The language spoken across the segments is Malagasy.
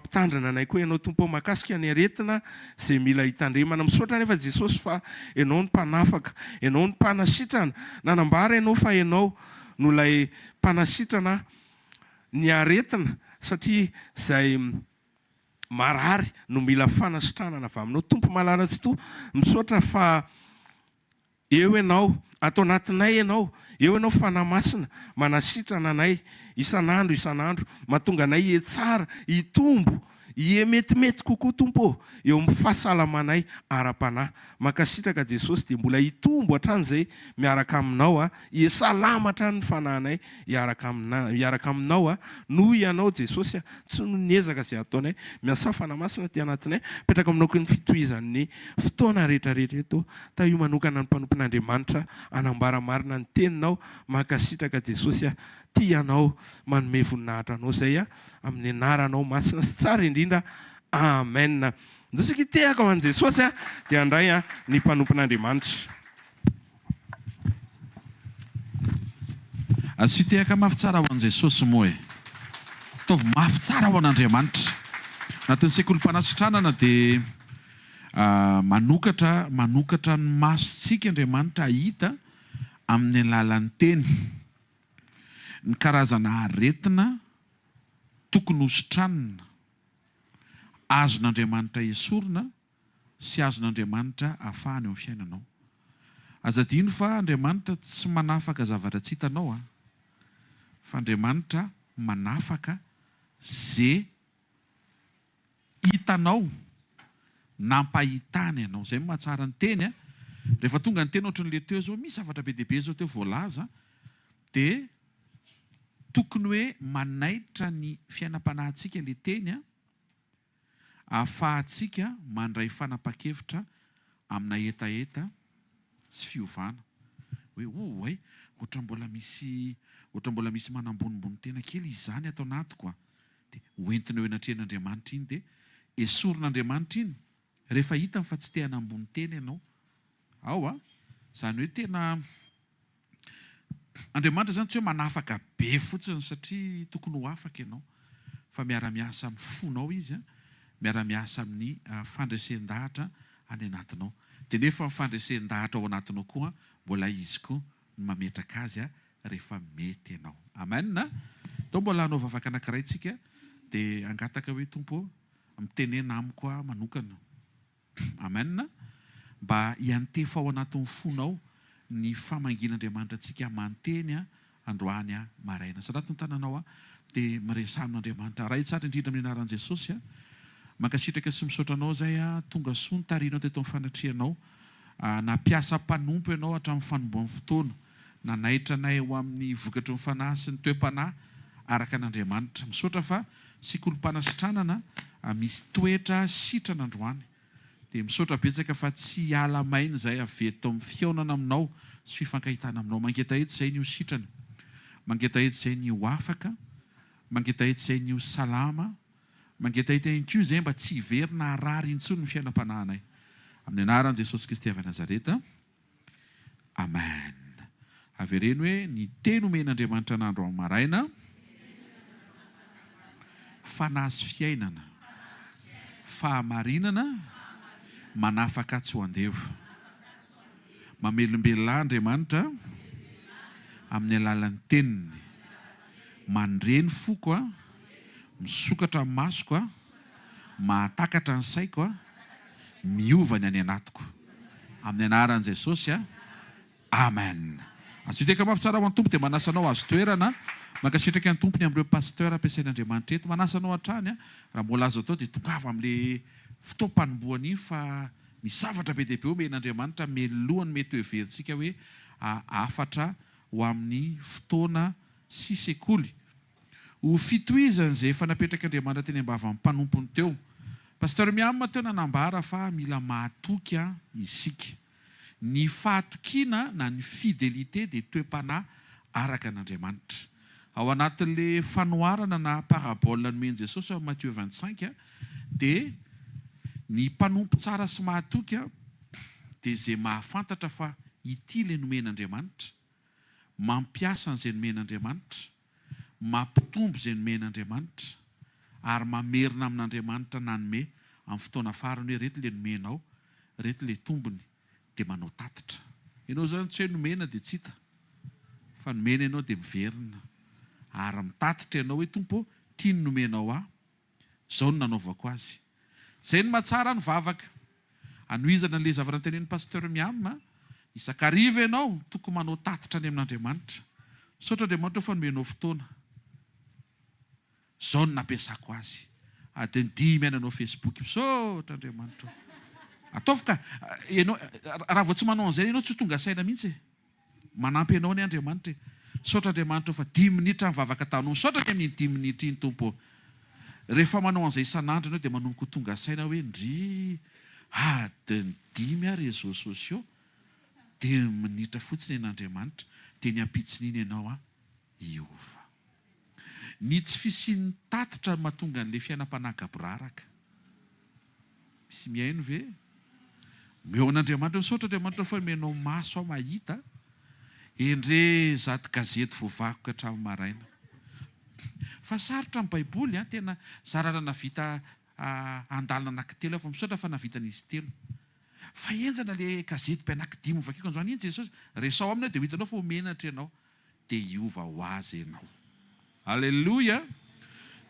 Mampitandrina anay koa Ianao Tompo ô mahakasika ny aretina izay mila hitandremana. Misaotra anefa Jesosy fa Ianao no mpanafaka, Ianao no mpanasitrana. Nanambara Ianao fa Ianao no ilay mpanasitrana ny aretina satria izay marary no mila fanasitranana avy aminao. Tompo malala Tsitoha, misaotra fa Eo Ianao, ato anatinay Ianao, eo Ianao Fanahy Masina, manasitrana anay isan'andro isan'andro, mahatonga anay hihatsara, hitombo, hihemetimety kokoa Tompo ô, eo amin'ny fahasalamanay ara-panahy. Mankasitraka Jesosy dia mbola hitombo hatrany izay miaraka Aminao a, hihasalama hatrany ny fanahinay hiaraka amina, hiaraka Aminao a, noho Ianao Jesosy a, tsy noho ny ezaka izay ataonay. Miasà Fanahy Masina aty anatinay, apetraka aminao koa ny fitohizan'ny fotoana rehetrarehetra eto. Tahio manokana ny mpanompon'Andriamanitra hanambara marina ny teninao mankasitraka Jesosy a tia anao manome voninahitra anao zay a amin'ny anaranao masina sy tsara indrindra Amen Ndosika hitehaka ho an'i Jesosy a dia handray a ny mpanompon'Andriamanitra. Asio tehaka mafy tsara ho an'i Jesosy moa e! Ataovy mafy tsara ho an'Andriamanitra. Anatin'ny sekolim-panasitranana dia Manokatra manokatra ny masontsika Andriamanitra hahita amin'ny alalan'ny teny ny karazana aretina tokony hositranina, azon'Andriamanitra esorina sy azon'Andriamanitra afahana eo amin'ny fiainanao. Aza adino fa Andriamanitra tsy manafaka zavatra tsy hitanao an! Fa Andriamanitra manafaka ze hitanao nampahitany anao. Zay no mahatsara ny teny a! Rehefa tonga ny teny ohatran'le teo zao, misy zavatra be dia be zao teo voalaza dia tokony hoe manaitra ny fiainam-panahintsika le teny a, ahafahantsika mandray fanapahan-kevitra amina hetaheta sy fiovana. Hoe oay, ohatran'ny mbola misy ohatran'ny mbola misy manambonimbony tena kely izy izany ato anatiko a! dia hoentina eo anatrehan'Andriamanitra iny dia esorin'Andriamanitra iny rehefa hitany fa tsy te hanambony tena ianao ao a! Izany hoe tena Andriamanitra izany tsy hoe manafaka be fotsiny satria tokony ho afaka ianao fa miara-miasa amin'ny fonao Izy a, miara-miasa amin'ny fandresen-dahatra any anatinao dia nefa ny fandresen-dahatra ao anatinao koa mbola Izy koa no mametraka azy a rehefa mety ianao. Amen a! Ndao mbola hanao vavaka anankiray tsika dia hangataka hoe Tompo ô, mitenena amiko aho manokana. Amen a! Mba hiantefa ao anatin'ny fonao ny famangian'Andriamanitra antsika aman-teny androany maraina. Sarato ny tananao dia miresaha amin'Andriamanitra. Ray tsara indrindra amin'ny anaran'i Jesosy a! Mankasitraka sy misaotra anao izay a! Tonga soa notarihinao teto amin'ny fanatrehanao. Nampiasa mpanompo ianao hatramin'ny fanombohan'ny fotoana. Nanaitra anay ho amin'ny vokatry ny Fanahy sy ny toe-panahy araka an'Andriamanitra. Misaotra fa sekolim-panasitranana misy toetra sitrana androany. Dia misaotra betsaka fa tsy hiala maina izahay avy eto amin'ny fihaonana aminao sy fifankahitana aminao. Mangetaheta izahay ny ho sitrana. Mangetaheta izahay ny ho afaka. Mangetaheta izahay ny ho salama. Mangetaheta ihany koa izahay mba tsy hiverina harary intsony ny fiainam-panahinay. Amin'ny anaran'i Jesosy Kristy avy Nazareta. Amen. Avereno hoe, ny teny omen'Andriamanitra an'andro amin'ny maraina, fanahy sy fiainana, fahamarinana, manafaka tsy ho andevo. Mamelombelona ahy Andriamanitra amin'ny alalan'ny teniny. Mandre ny foko aho, misokatra ny masoko aho, mahatakatra ny saiko aho, miova ny any anatiko. Amin'ny anaran'i Jesosy a. Amen. Asio tehaka mafy tsara ho an'ny Tompo dia manasa anao hahazo toerana. Mankasitraka ny Tompo ny amin'ireo Pasteur ampiasain'Andriamanitra eto. Manasa anao hatrany a. Raha mbola azo atao dia tongava amin'ilay fotoam-panombohana iny fa misy zavatra be dia be omen'Andriamanitra mialoha ny mety ho heverintsika hoe hafatra ho amin'ny fotoana sy sekoly. Ho fitohizany izay efa napetrak'Andriamanitra teny am-bavan'ny mpanompony teo. Pasteur Miam teo nanambara fa mila mahatoky isika. Ny fahatokiana na ny fidélité dia toe-panahy araka an'Andriamanitra. Ao anatin'ilay fanoharana na parabole nomen'i Jesosy ao amin'ny Matthieu 25 dia ny mpanompo tsara sy mahatoky dia izay mahafantatra fa ity ilay nomen'Andriamanitra, mampiasa an'izay nomen'Andriamanitra, mampitombo izay nomen'Andriamanitra. Ary mamerina amin'Andriamanitra nanome amin'ny fotoana farany hoe ireto ilay nomenao, ireto ilay tombony, dia manao tatitra. Ianao izany tsy hoe nomena dia tsy hita, fa nomena ianao dia miverina. Ary mitatitra ianao hoe Tompo ô, ity no nomenao ahy, izao no nanaovako azy. Izay no mahatsara ny vavaka. Anohizana an'ilay zavatra notenenin'i Pasteur Miam, isan-kariva ianao tokony manao tatitra any amin'Andriamanitra. Misaotra Andriamanitra ô fa nomenao fotoana. Zao no nampiasako azy. Adiny dimy aho nanao Facebook. Misaotra Andriamanitra o. Ataovy ka. Ianao, raha vao tsy manao an'izay ianao tsy ho tonga saina mihitsy e. Manampy anao anie Andriamanitra e. Misaotra Andriamanitra o fa dimy minitra aho nivavaka taminao. Misaotra ny amin'iny dimy minitra iny Tompo o. Rehefa manao an'izay isan'andro ianao dia manomboka ho tonga saina hoe ndry adiny dimy aho réseaux sociaux. Dimy minitra fotsiny an'Andriamanitra dia ny ampitson'iny ianao an hiova. Ny tsy fisian'ny tatitra no mahatonga an'ilay fiainam-panahy gaboraraka. Misy mihaino ve? Omeo an'Andriamanitra, misaotra Andriamanitra fa omenao maso aho mahita, endre izato gazety voavakiko hatramin'ny maraina. Fa sarotra ny baiboly an, tena zara raha nahavita andalana anankitelo aho fa misaotra fa nahavita an'izy telo. Fa henjana le gazety be anankidimy novakiko androany iny Jesosy, resaho aminy aho dia ho hitanao fa ho menatra ianao. dia hiova ho azy ianao. Aleloia!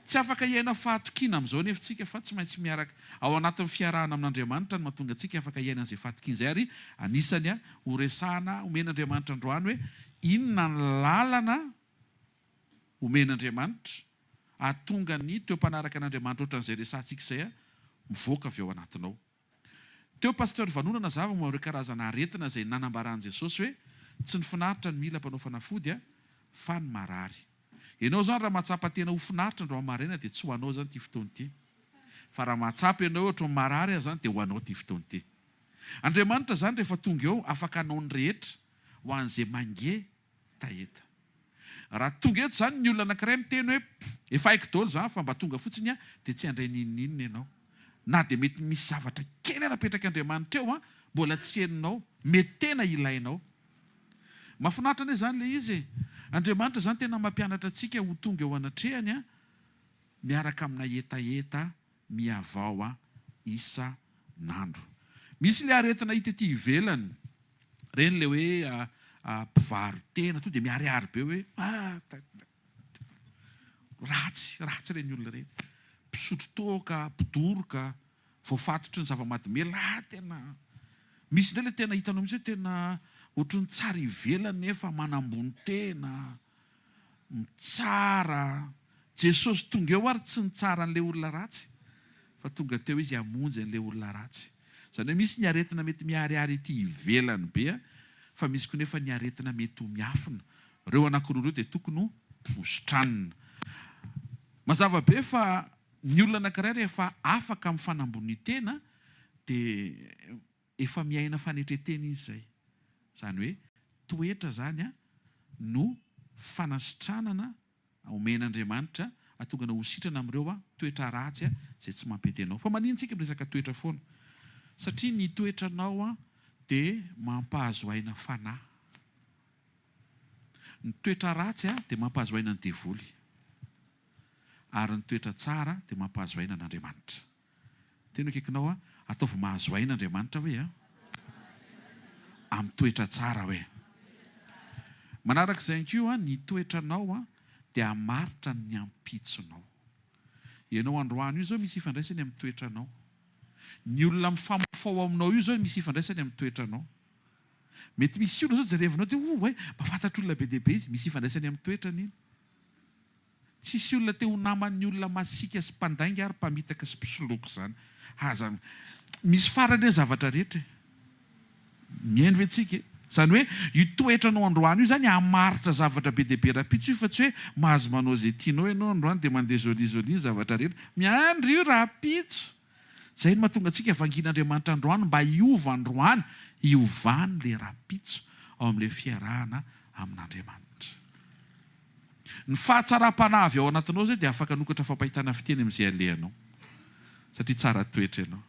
Tsy afaka hiaina fahatokiana amin'izao anefa isika fa tsy maintsy miaraka ao anatin'ny fiarahana amin'Andriamanitra no mahatonga antsika afaka hiaina an'izay fahatokiana izay ary anisany horesahana omen'Andriamanitra androany hoe inona ny lalana omen'Andriamanitra hahatonga ny toe-panaraka an'Andriamanitra ohatran'izay resahantsika izay mivoaka avy ao anatinao. Teo Pasteur Vanona nazava momba ireo karazana aretina izay nanambaran'i Jesosy hoe tsy ny finaritra no mila mpanao fanafody a fa ny marary. Ianao izany raha mahatsapa tena ho finaritra androany maraina dia tsy ho anao izany ity fotoana ity. Fa raha mahatsapa ianao hoe ohatran'ny marary aho izany dia ho anao ity fotoana ity. Andriamanitra izany rehefa tonga eo afaka hanao ny rehetra ho an'izay mangetaheta. Raha tonga eto izany ny olona anankiray miteny hoe efa haiko daholo izany fa mba tonga fotsiny aho dia tsy handray n'inon'inona ianao. Na dia mety misy zavatra kely ara apetrak'Andriamanitra eo an, mbola tsy henonao, mety tena ilainao. Mahafinaritra anie izany ilay izy e! Andriamanitra izany tena mampianatra antsika ho tonga eo anatrehany an, miaraka amina hetaheta mihavao isan'andro. Misy ilay aretina hita ety ivelany, ireny ilay hoe mpivaro-tena, tonga dia miharihary be hoe ratsy, ratsy ireny olona ireny. Mpisotro toaka, mpidoroka, voafatotry ny zava-mahadomelina, ah tena. Misy indray ilay tena hitanao mihitsy hoe tena ohatran'ny tsara ivelany nefa manambony tena. Mitsara. Jesosy tonga eo ary tsy nitsara an'ilay olona ratsy fa tonga teo izy hamonjy an'ilay olona ratsy. Izany hoe misy ny aretina mety miharihary ety ivelany be fa misy koa nefa ny aretina mety ho miafina. Ireo anankiroa ireo dia tokony ho hositranina. Mazava be fa ny olona anankiray rehefa afaka amin'ny fanambonian-tena dia Efa miaina fanetren-tena izy izay. Izany hoe toetra izany no fanasitranana omen'Andriamanitra hahatonga anao ho sitrana amin'ireo toetra ratsy izay tsy mampety anao. Fa maninona isika miresaka toetra foana? Satria ny toetranao dia mampahazo aina fanahy. Ny toetra ratsy dia mampahazo aina ny devoly. Ary ny toetra tsara dia mampahazo aina an'Andriamanitra. Teny akaikinao aho, ataovy mahazo aina Andriamanitra hoe a! Amin'ny toetra tsara hoe. Manaraka izay ihany koa, ny toetranao dia hamaritra ny ampitsonao. Ianao androany io izao misy ifandraisany amin'ny toetranao. Ny olona mifamofao aminao io izao misy ifandraisany amin'ny toetranao. Mety misy olona izao jerevinao dia oh, hay, mahafantatra olona be dia be izy, misy ifandraisany amin'ny toetrany iny. Tsisy olona te ho naman'ny olona masiaka sy mpandainga ary mpamitaka sy mpisoloky izany. Aza misy farany anie ny zavatra rehetra e. Mihaino ve tsika e? Izany hoe io toetranao androany io izany hamaritra zavatra be dia be rahampitso io fa tsy hoe mahazo manao izay tianao ianao androany dia mandeha joli joli ny zavatra rehetra. Miandry io rahampitso. Izay no mahatonga antsika vangian'Andriamanitra androany mba hiova androany, hiovany ilay rahampitso ao amin'ilay fiarahana amin'Andriamanitra. Ny fahatsaram-panahy avy ao anatinao izay dia afaka hanokatra fampahitana fiteny amin'izay alehanao. Satria tsara toetra ianao.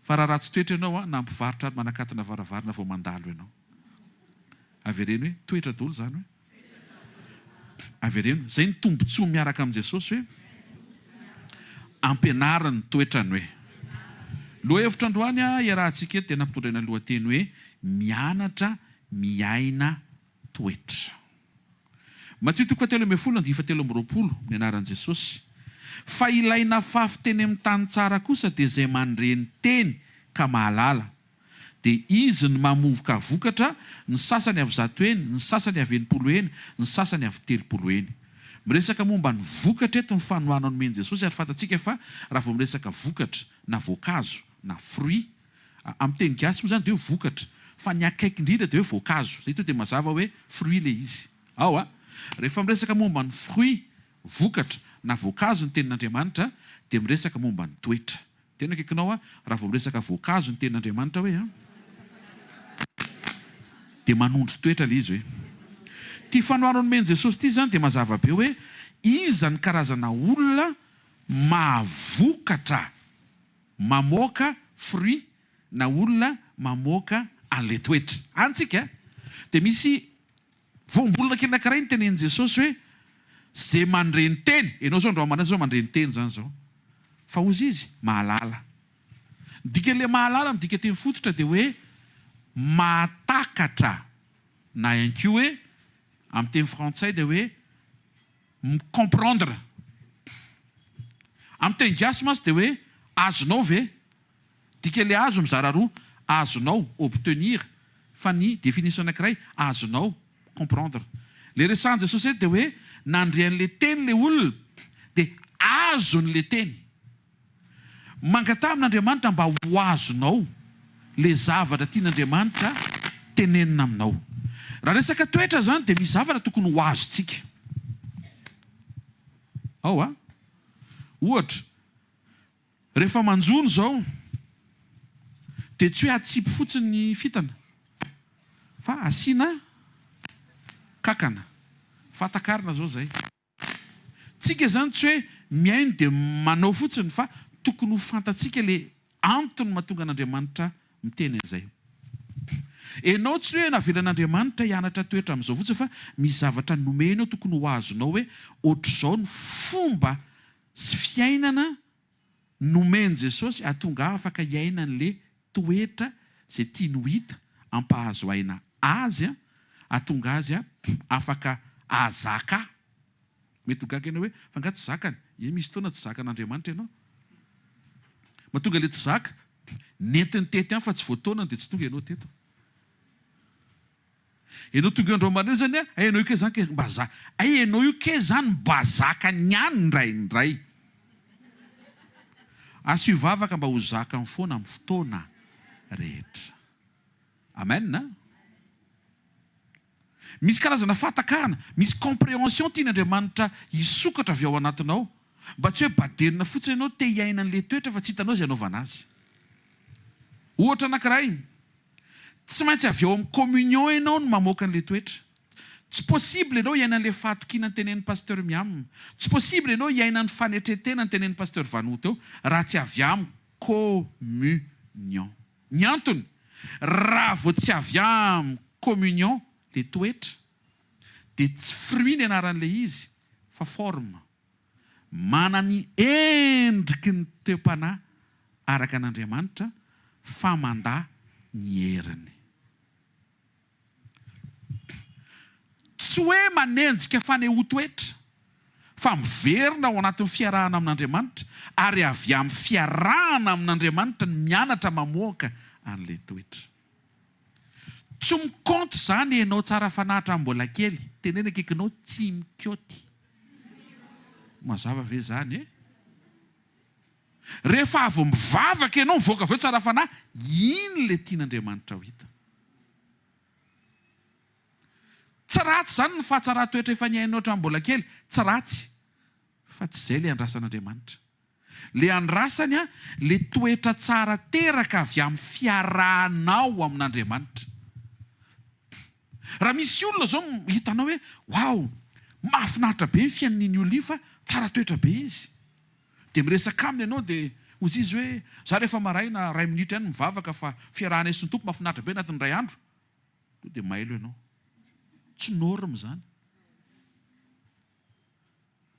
Fa raha ratsy toetra ianao an, na mpivarotra ary manakatona varavarana vao mandalo ianao. Avereno hoe, toetra daholo izany hoe. Avereno. Izay ny tombotsoa miaraka amin'i Jesosy hoe. Ampianariny ny toetrany hoe. Lohahevitra androany iarahantsika eto dia nampitondraina lohateny hoe Mianatra miaina toetra. Matio toko fahatelo ambin'ny folo andininy fahatelo amby roapolo, Amin'ny anaran'i Jesosy. Fa ilay nafafy teny amin'ny tany tsara kosa dia izay mandre ny teny ka mahalala. Dia izy no mamovoka vokatra, ny sasany avy 100 heny, ny sasany avy 60 heny, ny sasany avy 30 heny. Miresaka momba ny vokatra eto ny fanoharana nomen'i Jesosy ary fantatsika fa raha vao miresaka vokatra na voankazo na fruit, amin'ny teny gasy moa izany dia hoe vokatra, fa ny akaiky indrindra dia hoe voankazo. Izay tonga dia mazava hoe fruit ilay izy. Ao a! Rehefa miresaka momba ny fruit, vokatra, na voankazo ny tenin'Andriamanitra dia miresaka momba ny toetra. Tena akaikinao aho raha vao miresaka voankazo ny tenin'Andriamanitra hoe an! Dia manondro toetra ilay izy hoe. Ity fanoharana nomen'i Jesosy ity izany dia mazava be hoe iza ny karazana olona mahavokatra, mamoaka fruit na olona mamoaka an'ilay toetra. Any tsika dia misy Voambolana kely anankiray notenenin'i Jesosy hoe, Ze mandre ny teny, ianao zao androany maraina zao mandre ny teny zany zao. Fa hozy izy, mahalala. Ny dikan'ilay mahalala amin'ny dikanteny fototra dia hoe mahatakatra na ihany koa hoe amin'ny teny frantsay dia hoe mi-comprendre. Amin'ny teny gasy mantsy dia hoe azonao ve? Dikan'ilay azo mizara roa, azonao, obtenir, fa ny définition anankiray, azonao, comprendre. Ilay resahan'i Jesosy eto dia hoe nandre an'ilay teny ilay olona dia azony ilay teny. Mangataha amin'Andriamanitra mba ho azonao ilay zavatra tian'Andriamanitra tenenina aminao. Raha resaka toetra izany dia misy zavatra tokony ho azontsika. Ao a! Ohatra, Rehefa manjono izao dia tsy hoe atsipy fotsiny ny fintana fa asiana kankana. Fahatakarana izao izay. Tsika izany tsy hoe mihaino dia manao fotsiny fa tokony ho fantatsika ilay antony mahatonga an'Andriamanitra miteny an'izay. Enao tsy hoe navelan'Andriamanitra hianatra toetra amin'izao fotsiny fa misy zavatra nomeny ao tokony ho azonao hoe ohatr'izao ny fomba sy fiainana nomen'i Jesosy hahatonga ahy afaka hiaina an'le toetra izay tiany ho hita hampahazo aina azy hahatonga azy afaka hahazaka ahy. Mety ho gaga ianao hoe, fa angaha tsy zakany? Ie, misy fotoana tsy zakan'Andriamanitra ianao. Mahatonga ilay tsy zaka, nentiny teto ihany fa tsy voataonany dia tsy tonga ianao teto. Enao tonga eo androany maraina zany a, hay enao io kay zany kay mba za, hay enao io kay zany mba zakany ihany indraindray. Asio vavaka mba ho zakany foana amin'ny fotoana rehetra. Amen a. Misy karazana fahatakarana, misy comprehension tian'Andriamanitra hisokatra avy ao anatinao. Mba tsy hoe badenina fotsiny ianao te hiaina an'ilay toetra fa tsy hitanao izay hanaovana azy. Ohatra anankiray, Tsy maintsy avy ao amin'ny communion ianao no mamoaka an'ilay toetra. Tsy possible ianao hiaina an'ilay fahatokiana notenenin'i Pasteur Miam. Tsy possible ianao hiaina ny fanetren-tena notenenin'i Pasteur Vano teo raha tsy avy amin'ny communion. Ny antony, raha vao tsy avy amin'ny communion ilay toetra dia tsy fruit ny anaran'ilay izy fa forme. Manana ny endriky ny toe-panahy araka an'Andriamanitra fa mandà ny heriny. Tsy hoe manenjika fanehoan-toetra, fa miverina ao anatin'ny fiarahana amin'Andriamanitra, ary avy amin'ny fiarahana amin'Andriamanitra no mianatra mamoaka an'ilay toetra. Tsy mikaonty zany enao tsara fanahy hatramin'ny mbola kely, teneno akaikinao tsy mikaoty. Mazava ve zany e? Rehefa avy mivavaka ianao mivoaka avy eo tsara fanahy, iny le tian'Andriamanitra ho hita. Tsy ratsy zany ny fahatsaran-toetra efa niainao hatramin'ny mbola kely, tsy ratsy, fa tsy zay le andrasan'Andriamanitra. Le andrasany an, le toetra tsara teraka avy amin'ny fiarahanao amin'Andriamanitra. Raha misy olona zao hitanao hoe waouh, mahafinaritra be ny fiainan'iny olona iny fa tsara toetra be izy. Dia miresaka aminy ianao dia hozy izy hoe za rehefa maraina iray minitra ihany mivavaka fa fiarahanay sy ny Tompo mahafinaritra be anatin'ny iray andro. Tonga dia mailo ianao. Tsy norme izany.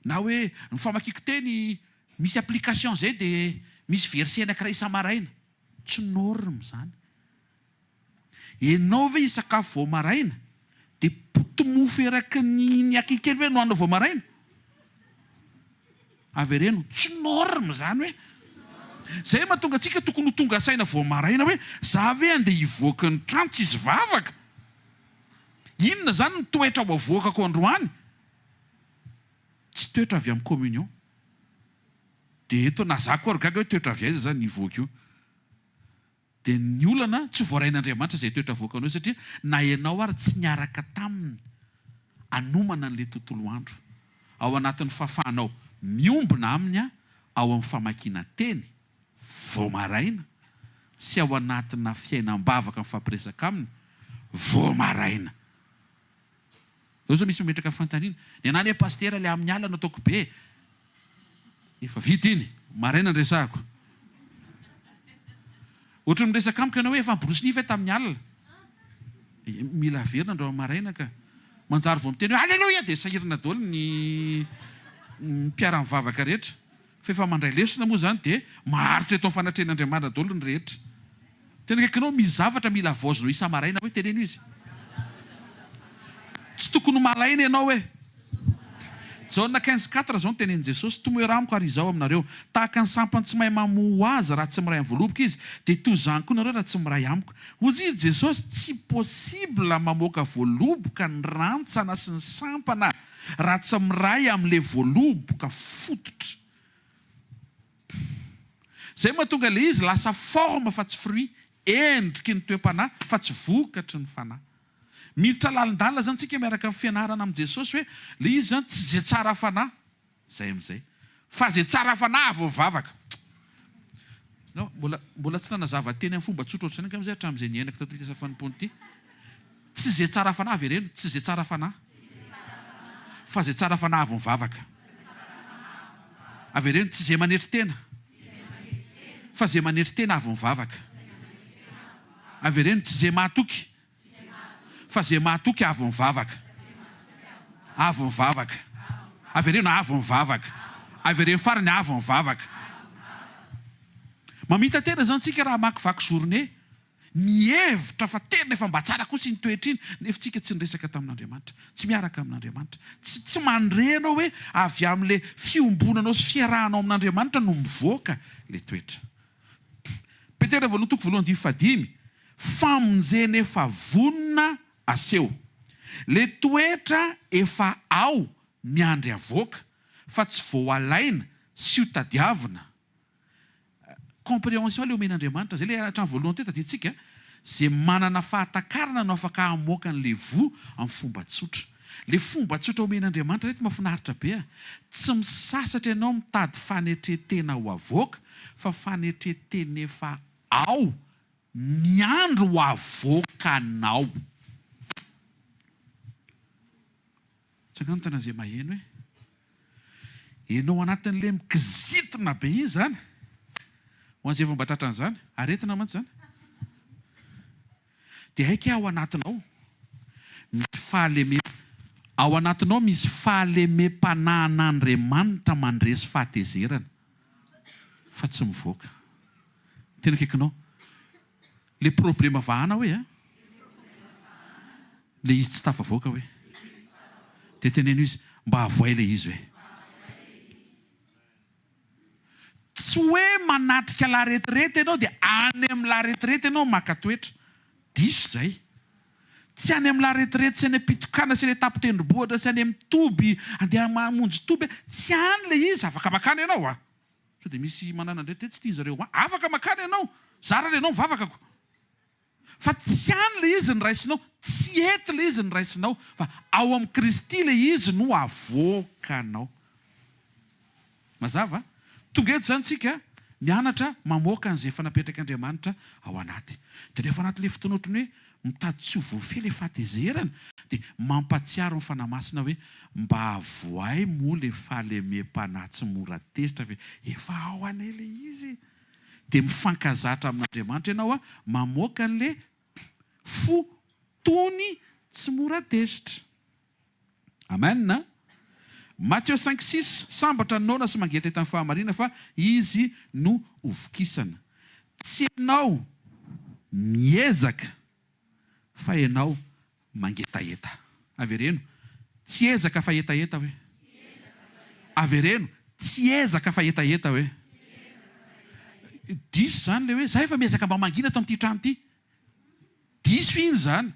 Na hoe ny famakiako teny. Misy application izay dia misy verset anankiray isa-maraina. Tsy norme izany. Enao ve hisakafo vao maraina dia poti-mofo eraky ny ny aky kely ve no hanina vao maraina? Avereno, tsy norme izany hoe. Izay mahatonga antsika tokony ho tonga saina vao maraina hoe za ve andeha hivoaka ny trano tsisy vavaka? Inona izany ny toetra ho avoakako androany? Tsy toetra avy amin'ny communion. Dia eto na za koa ary gaga hoe toetra avy aiza izany hivoaka io? Dia ny olana, tsy voarain'Andriamanitra izay toetra avoakanao satria na ianao ary tsy niaraka taminy hanomana an'ilay tontolo andro. Ao anatin'ny fahafahanao miombona aminy ao amin'ny famakiana teny vao maraina sy ao anatina fiainam-bavaka mifampiresaka aminy vao maraina. Zao zao misy mametraka fanontaniana, ny anah anie pasitera le amin'ny alina no ataoko be e! Efa vita iny, maraina no resahako. Ohatran'ny miresaka amiko ianao hoe efa niborosy nify aho tamin'ny alina. Mila averina androany maraina ka. Manjary vao miteny hoe Aleloia dia sahirana daholo ny mpiara-mivavaka rehetra. Fa efa mandray lesona moa izany dia maharitra eto amin'ny fanatrehan'Andriamanitra daholo ny rehetra. Tena akaikinao misy zavatra mila havaozinao isa-maraina hoe teneno izy. Tsy tokony ho malaina ianao hoe. Jaona 15 quatre izao no tenenin'i Jesosy, Tomoera amiko ary Izaho aminareo. Tahaka ny sampany tsy mahay mamoa ho azy raha tsy miray amin'ny voaloboka izy, dia toy izany koa nareo raha tsy miray amiko. Hoy izy Jesosy, tsy possible mamoaka voaloboka ny rantsana sy ny sampana. Raha tsy miray amin'ilay voaloboka fototra. Izay mahatonga ilay izy lasa forme fa tsy fruit, endriky ny toe-panahy fa tsy vokatry ny fanahy. Miditra lalindalina izany tsika miaraka amin'ny fianarana amin'i Jesosy hoe ilay izy izany tsy izay tsara fanahy, izay amin'izay, fa izay tsara fanahy avy mivavaka. Non, mbola mbola tsy nanazava teny amin'ny fomba tsotra ohatr'izany angamba izay hatramin'izay niainako tato amin'ity asa fanompoana ity. Tsy izay tsara fanahy avereno, tsy izay tsara fanahy, fa izay tsara fanahy avy mivavaka. Avereno, tsy izay manetry tena, fa izay manetry tena avy mivavaka. Avereno, tsy izay mahatoky, fa izay mahatoky avy mivavaka. Avy mivavaka. Avereno, avy mivavaka. Avereno farany, avy mivavaka. Mamita-tena izany tsika raha hamakivaky journée. Mihevitra fa tena efa mba tsara kosa iny toetra iny, nefa tsika tsy niresaka tamin'Andriamanitra, tsy miaraka amin'Andriamanitra, tsy tsy mandre anao hoe avy amin'ilay fiombonanao sy fiarahanao amin'Andriamanitra no mivoaka ilay toetra. Petera voalohany toko voalohany andininy fahadimy, famonjena efa vonona aseho. Ilay toetra efa ao miandry avoaka fa tsy vao alaina sy ho tadiavina. Comprehension le omen'Andriamanitra, zay le hatramin'ny voalohany teo tadidintsika, ze manana fahatakarana no afaka hamoaka an'le voa amin'ny fomba tsotra. Le fomba tsotra omen'Andriamanitra reto mahafinaritra be a! Tsy misasatra ianao mitady fanetren-tena ho avoaka fa fanetren-tena efa ao miandry ho avoakanao. Tsangano tana ze maheno e! Enao anatin'le mikizitina be iny zany, ho an'izay efa mba tratran'izany, aretina mantsy zany, dia hay kay ao anatinao misy fahaleme, ao anatinao misy fahalemem-panahin'Andriamanitra mandresy fahatezerana fa tsy mivoaka. Tena akaikinao le problema vahana hoe a! Le izy tsy tafavoaka hoe. Dia teneno izy mba avoay le izy hoe. Tsy hoe manatrika la retraite ianao dia any amin'ny la retraite ianao maka toetra. Diso izay. Tsy any amin'ny la retraite sy any am-pitokana sy any an-tampon-tendrombohitra sy any amin'ny toby andeha hamonjy toby. Tsy any le izy. Afaka makany ianao a! Sao dia misy manana indray dia tsy tian-zareo ho any. Afaka makany ianao. Zara ary ianao mivavaka ko. Fa tsy any ilay izy no raisinao, tsy eto ilay izy no raisinao, fa ao amin'i Kristy ilay izy no avoakanao. Mazava? Tonga eto izany tsika mianatra mamoaka an'izay efa napetrak'Andriamanitra ao anaty. Dia rehefa anatin'ilay fotoana ohatran'ny hoe mitady tsy ho voafehy ilay fahatezerana, dia mampahatsiaro ny Fanahy Masina hoe mba avoahy moa ilay fahalemem-panahy tsy mora tezitra fa efa ao anie ilay izy e! dia mifankazatra amin'Andriamanitra ianao mamoaka an'le fo tony tsy mora tezitra. Amen a! Matthieu 5, 6, Sambatra ny noana sy mangetaheta ny fahamarina fa izy no hovokisana. Tsy ianao miezaka fa ianao mangetaheta. Avereno, tsy ezaka fa hetaheta hoe. Avereno, tsy ezaka fa hetaheta hoe. Diso izany ilay hoe, za efa miezaka mba mangina ato amin'ity trano ity. Diso iny izany.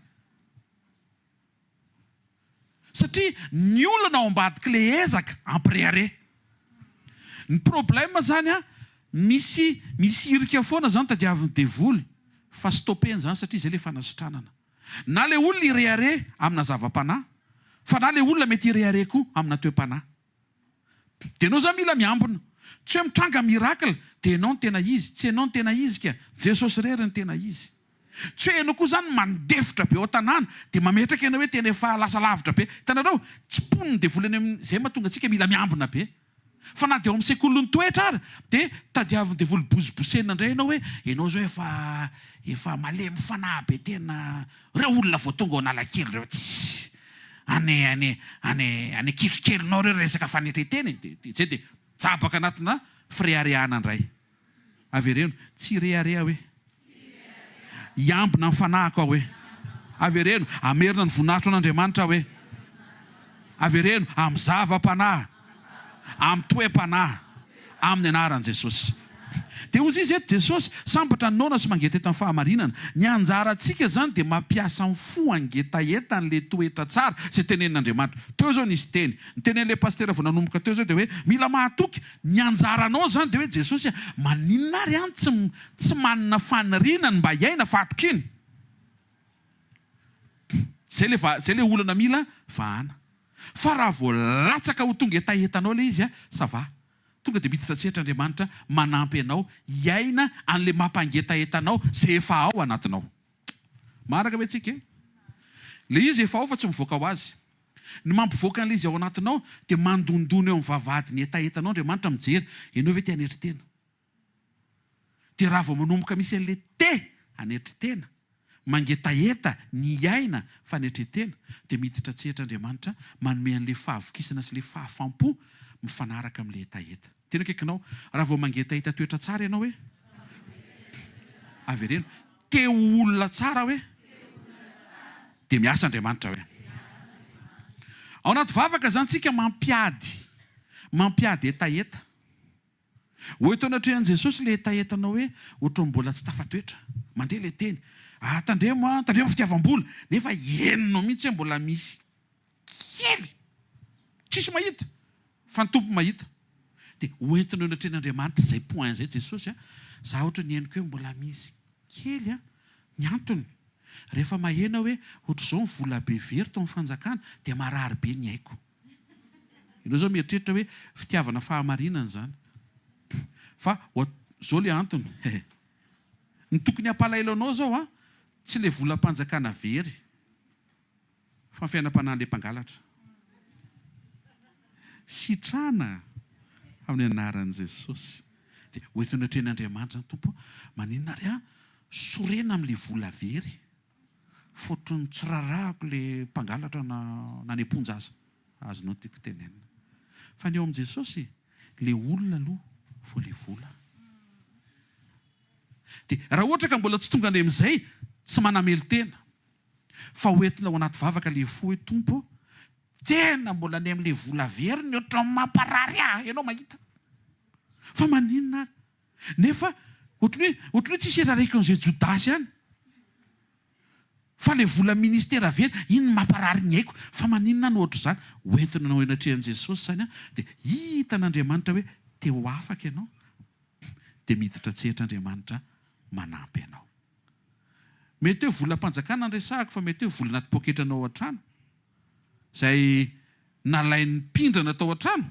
Satria ny olana ao ambadik'ilay ezaka hampirehareha. Ny problème zany an, misy misy hirika foana zany tadiavin'ny devoly fa stopeny zany satria zay le fanasitranana. Na le olona hirehareha amina zava-panahy fa na le olona mety hirehareha koa amina toe-panahy. Dia enao zany mila miambina. Tsy hoe mitranga miracle dia enao no tena izy. Tsy enao no tena izy ka. Jesosy irery no tena izy. Tsy hoe enao koa zany mandefitra be ao an-tanàna dia mametraka enao hoe tena efa lasa lavitra be. Hitanareo? Tsiponin'ny devoly any amin'ny, izay mahatonga antsika mila miambina be. Fa na dia ao amin'ny sekolin'ny toetra ary dia tadiavin'ny devoly bosibosena indray ianao hoe ianao izao efa efa malemy fanahy be tena ireo olona vao tonga ao Analakely ireo tsy any any any any kitrokelinao ireo resaka fanetren-tena e! Dia dia izay dia jabaka anatina fireharehana indray. Avereno, tsy hirehareha hoe. Hiambina ny fanahiko aho hoe. Avereno, hamerina ny voninahitro an'Andriamanitra aho hoe. Avereno, amin'ny zava-panahy, amin'ny toe-panahy, amin'ny anaran'i Jesosy. Dia hozy izy eto, Jesosy, sambatra ny noana sy mangetaheta ny fahamarinana. Ny anjarantsika izany dia mampiasa ny fo hangetaheta an'ilay toetra tsara izay tenenin'Andriamanitra. Teo izao nisy teny. Ny tenin'ilay pasitera vao nanomboka teo izao dia hoe, mila mahatoky. Ny anjaranao izany dia hoe, Jesosy a, maninona ary aho tsy tsy manana faniriana ny mba hiaina fahatokiana? Izay ilay va, izay ilay olana mila vahana. Fa raha vao latsaka ho tonga hetahetanao ilay izy a, ça va. Tonga dia miditra an-tsehatra Andriamanitra manampy anao hiaina an'ilay mampangetaheta anao izay efa ao anatinao. Maharaka ve tsika e? Ilay izy efa ao fa tsy mivoaka ho azy. Ny mampivoaka an'ilay izy ao anatinao dia mandondona eo amin'ny vavahadin'ny hetahetanao Andriamanitra mijery, ianao ve te hanetry tena? Dia raha vao manomboka misy an'ilay te hanetry tena, mangetaheta ny hiaina fanetren-tena, dia miditra an-tsehatra Andriamanitra manome an'ilay fahavokisana sy ilay fahafam-po mifanaraka amin'ilay hetaheta. Tena akaikinao, raha vao mangetaheta toetra tsara ianao hoe, avereno, te ho olona tsara hoe, dia miasa Andriamanitra hoe. Ao anaty vavaka izany tsika mampiady, mampiady hetaheta. Ho eto anatrehan'i Jesosy ilay hetahetanao hoe ohatran'ny mbola tsy tafatoetra. Mandeha ilay teny. Ah, tandremo an, tandremo fitiavam-bola. Nefa henonao mihitsy hoe mbola misy kely. Tsisy mahita, fa ny Tompo mahita. Dia ho entinao eo anatrehan'Andriamanitra izay point izay Jesosy a. Za ohatran'ny henoko hoe mbola misy kely an. Ny antony, rehefa maheno aho hoe ohatr'izao ny vola be very tao amin'ny fanjakana, dia marary be ny aiko. Ianao zao mieritreritra hoe fitiavana fahamarinana izany. Fa zao le antony he. Ny tokony hampalahelo anao zao an, tsy le volam-panjakana very fa ny fiainam-panahin'le mpangalatra. Sitrana amin'ny anaran'i Jesosy. Dia ho eto anatrehan'Andriamanitra izany Tompo o, maninona ary aho sorena amin'le vola very? Fotony tsy rarahako le mpangalatra na na any am-ponja aza. Azonao tiako tenenina. Fa ny eo amin'i Jesosy, le olona aloha vao le vola. Dia raha ohatra ka mbola tsy tonga any amin'izay, tsy manamelo-tena. Fa ho entina ao anaty vavaka le fo hoe Tompo ô, tena mbola any amin'le vola very ny ohatran'ny mamparary ahy, ianao mahita. Fa maninona ary? Nefa ohatran'ny hoe ohatran'ny hoe tsisy irareko an'izay Jodasy any. Fa le vola ministera very, iny no mamparary ny aiko. Fa maninona no ohatr'izany? Ho entina eo anatrehan'i Jesosy izany an, dia hitan'Andriamanitra hoe te ho afaka ianao, dia miditra an-tsehatra Andriamanitra manampy anao. Mety hoe volam-panjakana no resahako fa mety hoe vola anaty poketranao ao an-trano, izay nalain'ny mpindrana tao an-trano.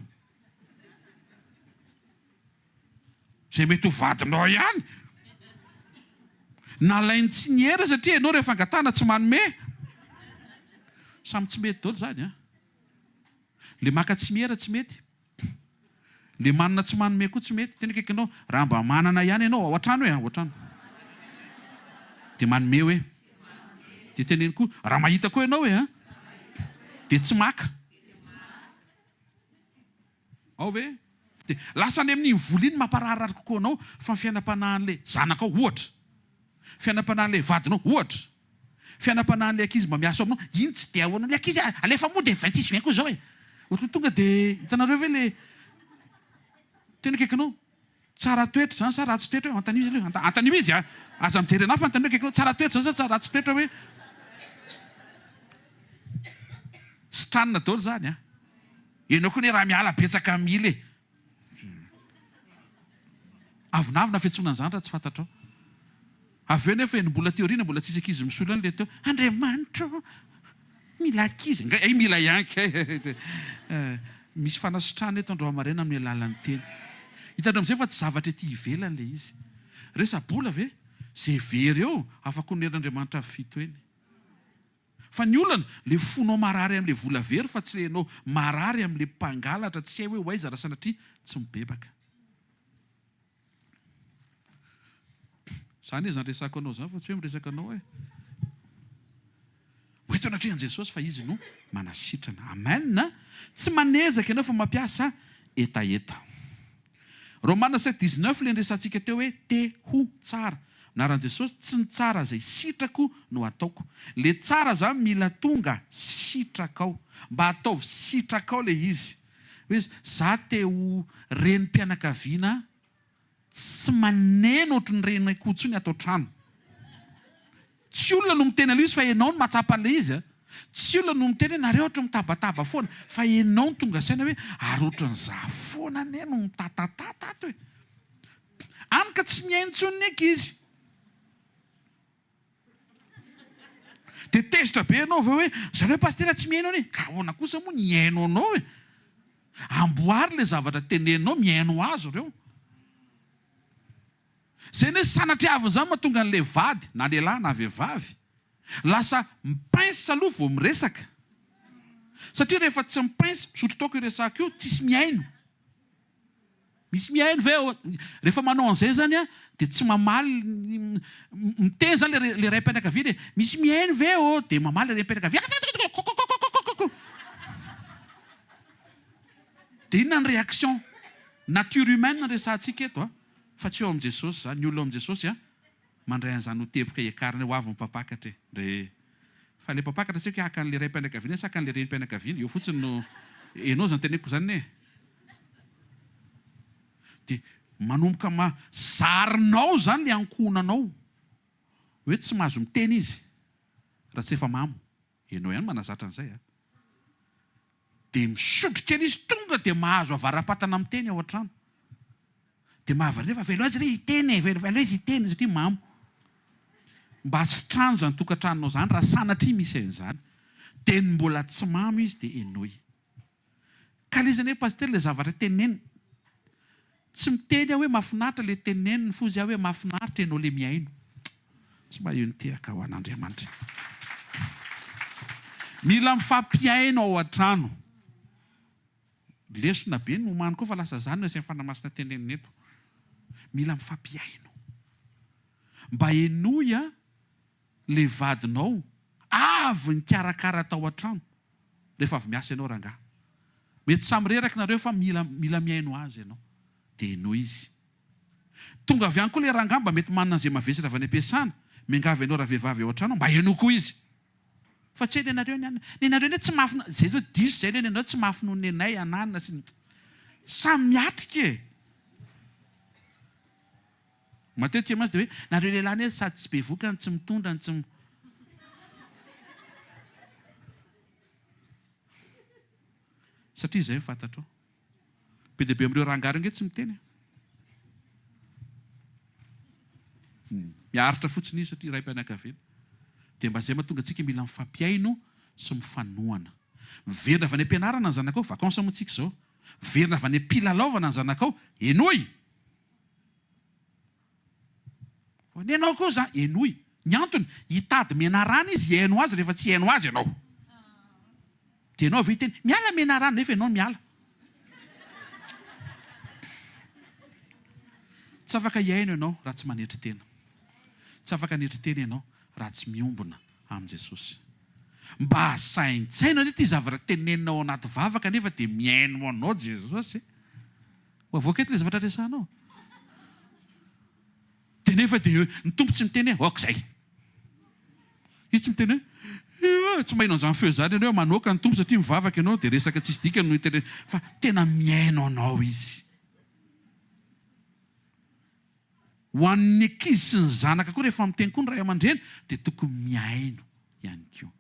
Izay mety ho vadinao ihany. Nalainy tsy niera satria ianao rehefa angatahana tsy manome. Samy tsy mety daholo izany an. Le maka tsy miera tsy mety. Le manana tsy manome koa tsy mety. Tena akaikinao, raha mba manana ihany ianao ao an-trano e, ao an-trano. Dia manome hoe. Dia teneno koa, raha mahita koa ianao e an. Dia tsy maka. Ao ve? Dia lasa any amin'iny vola iny mampararirary kokoa anao fa ny fiainam-panahin'ilay zanakao ohatra, fiainam-panahin'ilay vadinao ohatra, fiainam-panahin'ilay ankizy mba miasa ao aminao, iny tsy dia ahoana, ilay ankizy alefa mody e, 26 juin koa izao e! Ohatran'ny tonga dia hitanareo ve ilay teny akaikinao? Tsara toetra izany sa ratsy toetra? Antanio izy aloha, antanio izy a! Aza mijery anah fa antanio akaikinao, tsara toetra izany sa ratsy toetra hoe sitranina daholo izany a! Enao koa anie raha miala betsaka mila e! Avonavona fiantsoana an'izany raha tsy fantatrao. Avy eo nefa eny mbola aty aoriana mbola tsisy ankizy misolo any le teo, Andriamanitra ô! Mila ankizy, nga hay mila ihany kay Misy fanasitrana eto androany maraina amin'ny alalan'ny teny. Hitanareo amin'izay fa tsy zavatra ety ivelany le izy. Resa-bola ve? Ze very eo, afaka onerin'Andriamanitra avy fito eny. Fa ny olana, le fonao marary amin'le vola very fa tsy le enao marary amin'le mpangalatra tsy hay hoe ho aiza raha sanatria tsy mibebaka. Zany e zany resako anao zany fa tsy hoe miresaka anao e. Ho eto anatrehan'i Jesosy fa Izy no manasitrana. Amen! Tsy manezaka ianao fa mampiasa hetaheta. Romana sept dix-neuf le niresahantsika teo hoe te ho tsara. Anaran'i Jesosy, tsy ny tsara izay sitrako no ataoko. Le tsara zany mila tonga sitrakao. Mba ataovy sitrakao le izy. Hoe za te ho renim-pianakaviana tsy maneno ohatry ny renin'akoho intsony ato an-trano. Tsy olona no miteny an'ilay izy fa ianao no mahatsapa an'ilay izy a! Tsy olona no miteny hoe nareo ohatry ny mitabataba foana fa ianao no tonga saina hoe ary ohatry ny za foana anie no mitatatata ato e! Any ka tsy mihaino intsony ny ankizy. Dia tezitra be ianao avy eo hoe zareo pasitera tsy mihaino anie. Ka ahoana kosa moa ny hihaino anao e? Amboary ilay zavatra teneninao, mihaino azy ireo. Izay anie sanatriavina izany mahatonga an'ilay vady, na lehilahy na vehivavy, lasa mi-pince aloha vao miresaka. Satria rehefa tsy mi-pince, misotro toaka io resako io, tsisy mihaino. Misy mihaino ve ao? Rehefa manao an'izay izany an, dia tsy mamaly, miteny izany ilay raim-pianakaviana e, misy mihaino ve ô? Dia mamaly ilay raim-pianakaviana, kokokokokokokoko. Dia inona ny réaction? Nature humaine no resahantsika eto an, fa tsy eo amin'i Jesosy izany. Ny olona ao amin'i Jesosy an, mandray an'izany ho teboka hiakarana hoe ho avy ny mpampakatra e. Ndree. Fa ilay mpampakatra tsy haiko hoe haka an'ilay raim-pianakaviana sa haka an'ilay renim-pianakaviana. Eo fotsiny no, enao izany teneniko izany e. Dia manomboka ma, zarinao izany ilay ankohonanao hoe tsy mahazo miteny izy raha tsy efa mamo. Ianao ihany manazatra an'izay a. Dia misotro kely izy tonga dia mahazo avara-patana miteny ao an-trano. Dia mahavariana fa avelao izy re hiteny e, avelao izy hiteny satria mamo. Mba sitrano izany tokantranonao izany raha sanatria misy an'izany. Dia ny mbola tsy mamo izy dia henoy. Ka le izy anie Pasitera le zavatra teneniny tsy miteny aho hoe mahafinaritra le teneniny fozy aho hoe mahafinaritra ianao le mihaino. Tsy maha eo ny tehaka ho an'Andriamanitra. Mila mifampihaino ao an-trano. Lesona be no omany koa fa lasa zany no asain'ny Fanahy Masina tenenina eto. Mila mifampihaino. Mba henoy a le vadinao avy nikarakara tao an-trano rehefa avy miasa ianao rangahy. Mety samy reraka nareo fa mila mila mihaino azy ianao. Dia henoy izy. Tonga avy any koa le rangahy mba mety manana an'izay mavesatra avy any am-piasana, miangavy anao ravehivavy ao an-trano mba henoy koa izy. Fa tsy hoe nenareo ny anona, nenareo anie tsy mafy, zay zao diso zay le nenareo tsy mafy noho nenay ananona sy ny. Samy miatrika e! Matetika mantsy dia hoe nareo lehilahy anie sady tsy bevoka no tsy mitondra no tsy. Satria izay no fantatrao. Be dia be amin'ireo rangahy ireo ange tsy miteny e. Miaritra fotsiny izy satria raim-pianakaviana. Dia mba izay mahatonga antsika mila mifampihaino sy mifanohana. Miverina avy any am-pianarana ny zanakao, vacances moa tsika izao. Miverina avy any am-pilalaovana ny zanakao, henoy! Nenao koa za, henoy. Ny antony, hitady menarana izy hihaino azy rehefa tsy hihaino azy ianao. Dia ianao avy eo hiteny, miala menarana, nefa ianao miala. Tsy afaka hihaino ianao raha tsy manetry tena. Tsy afaka hanetry tena ianao raha tsy miombona amin'i Jesosy. Mba saintsaino anie ity zavatra tenenina ao anaty vavaka nefa dia mihaino anao Jesosy e. Ho avoaka eto ilay zavatra resahanao. Dia nefa dia ny Tompo tsy miteny hoe aoka izay. Izy tsy miteny hoe eh, tsy maheno an'izany feo izany ianao hoe manoaka ny Tompo satria mivavaka ianao dia resaka tsisy dikany no itenenany fa tena mihaino anao Izy. Ho an'ny ankizy sy ny zanaka koa rehefa miteny koa ny ray aman-dreny dia tokony mihaino ihany koa.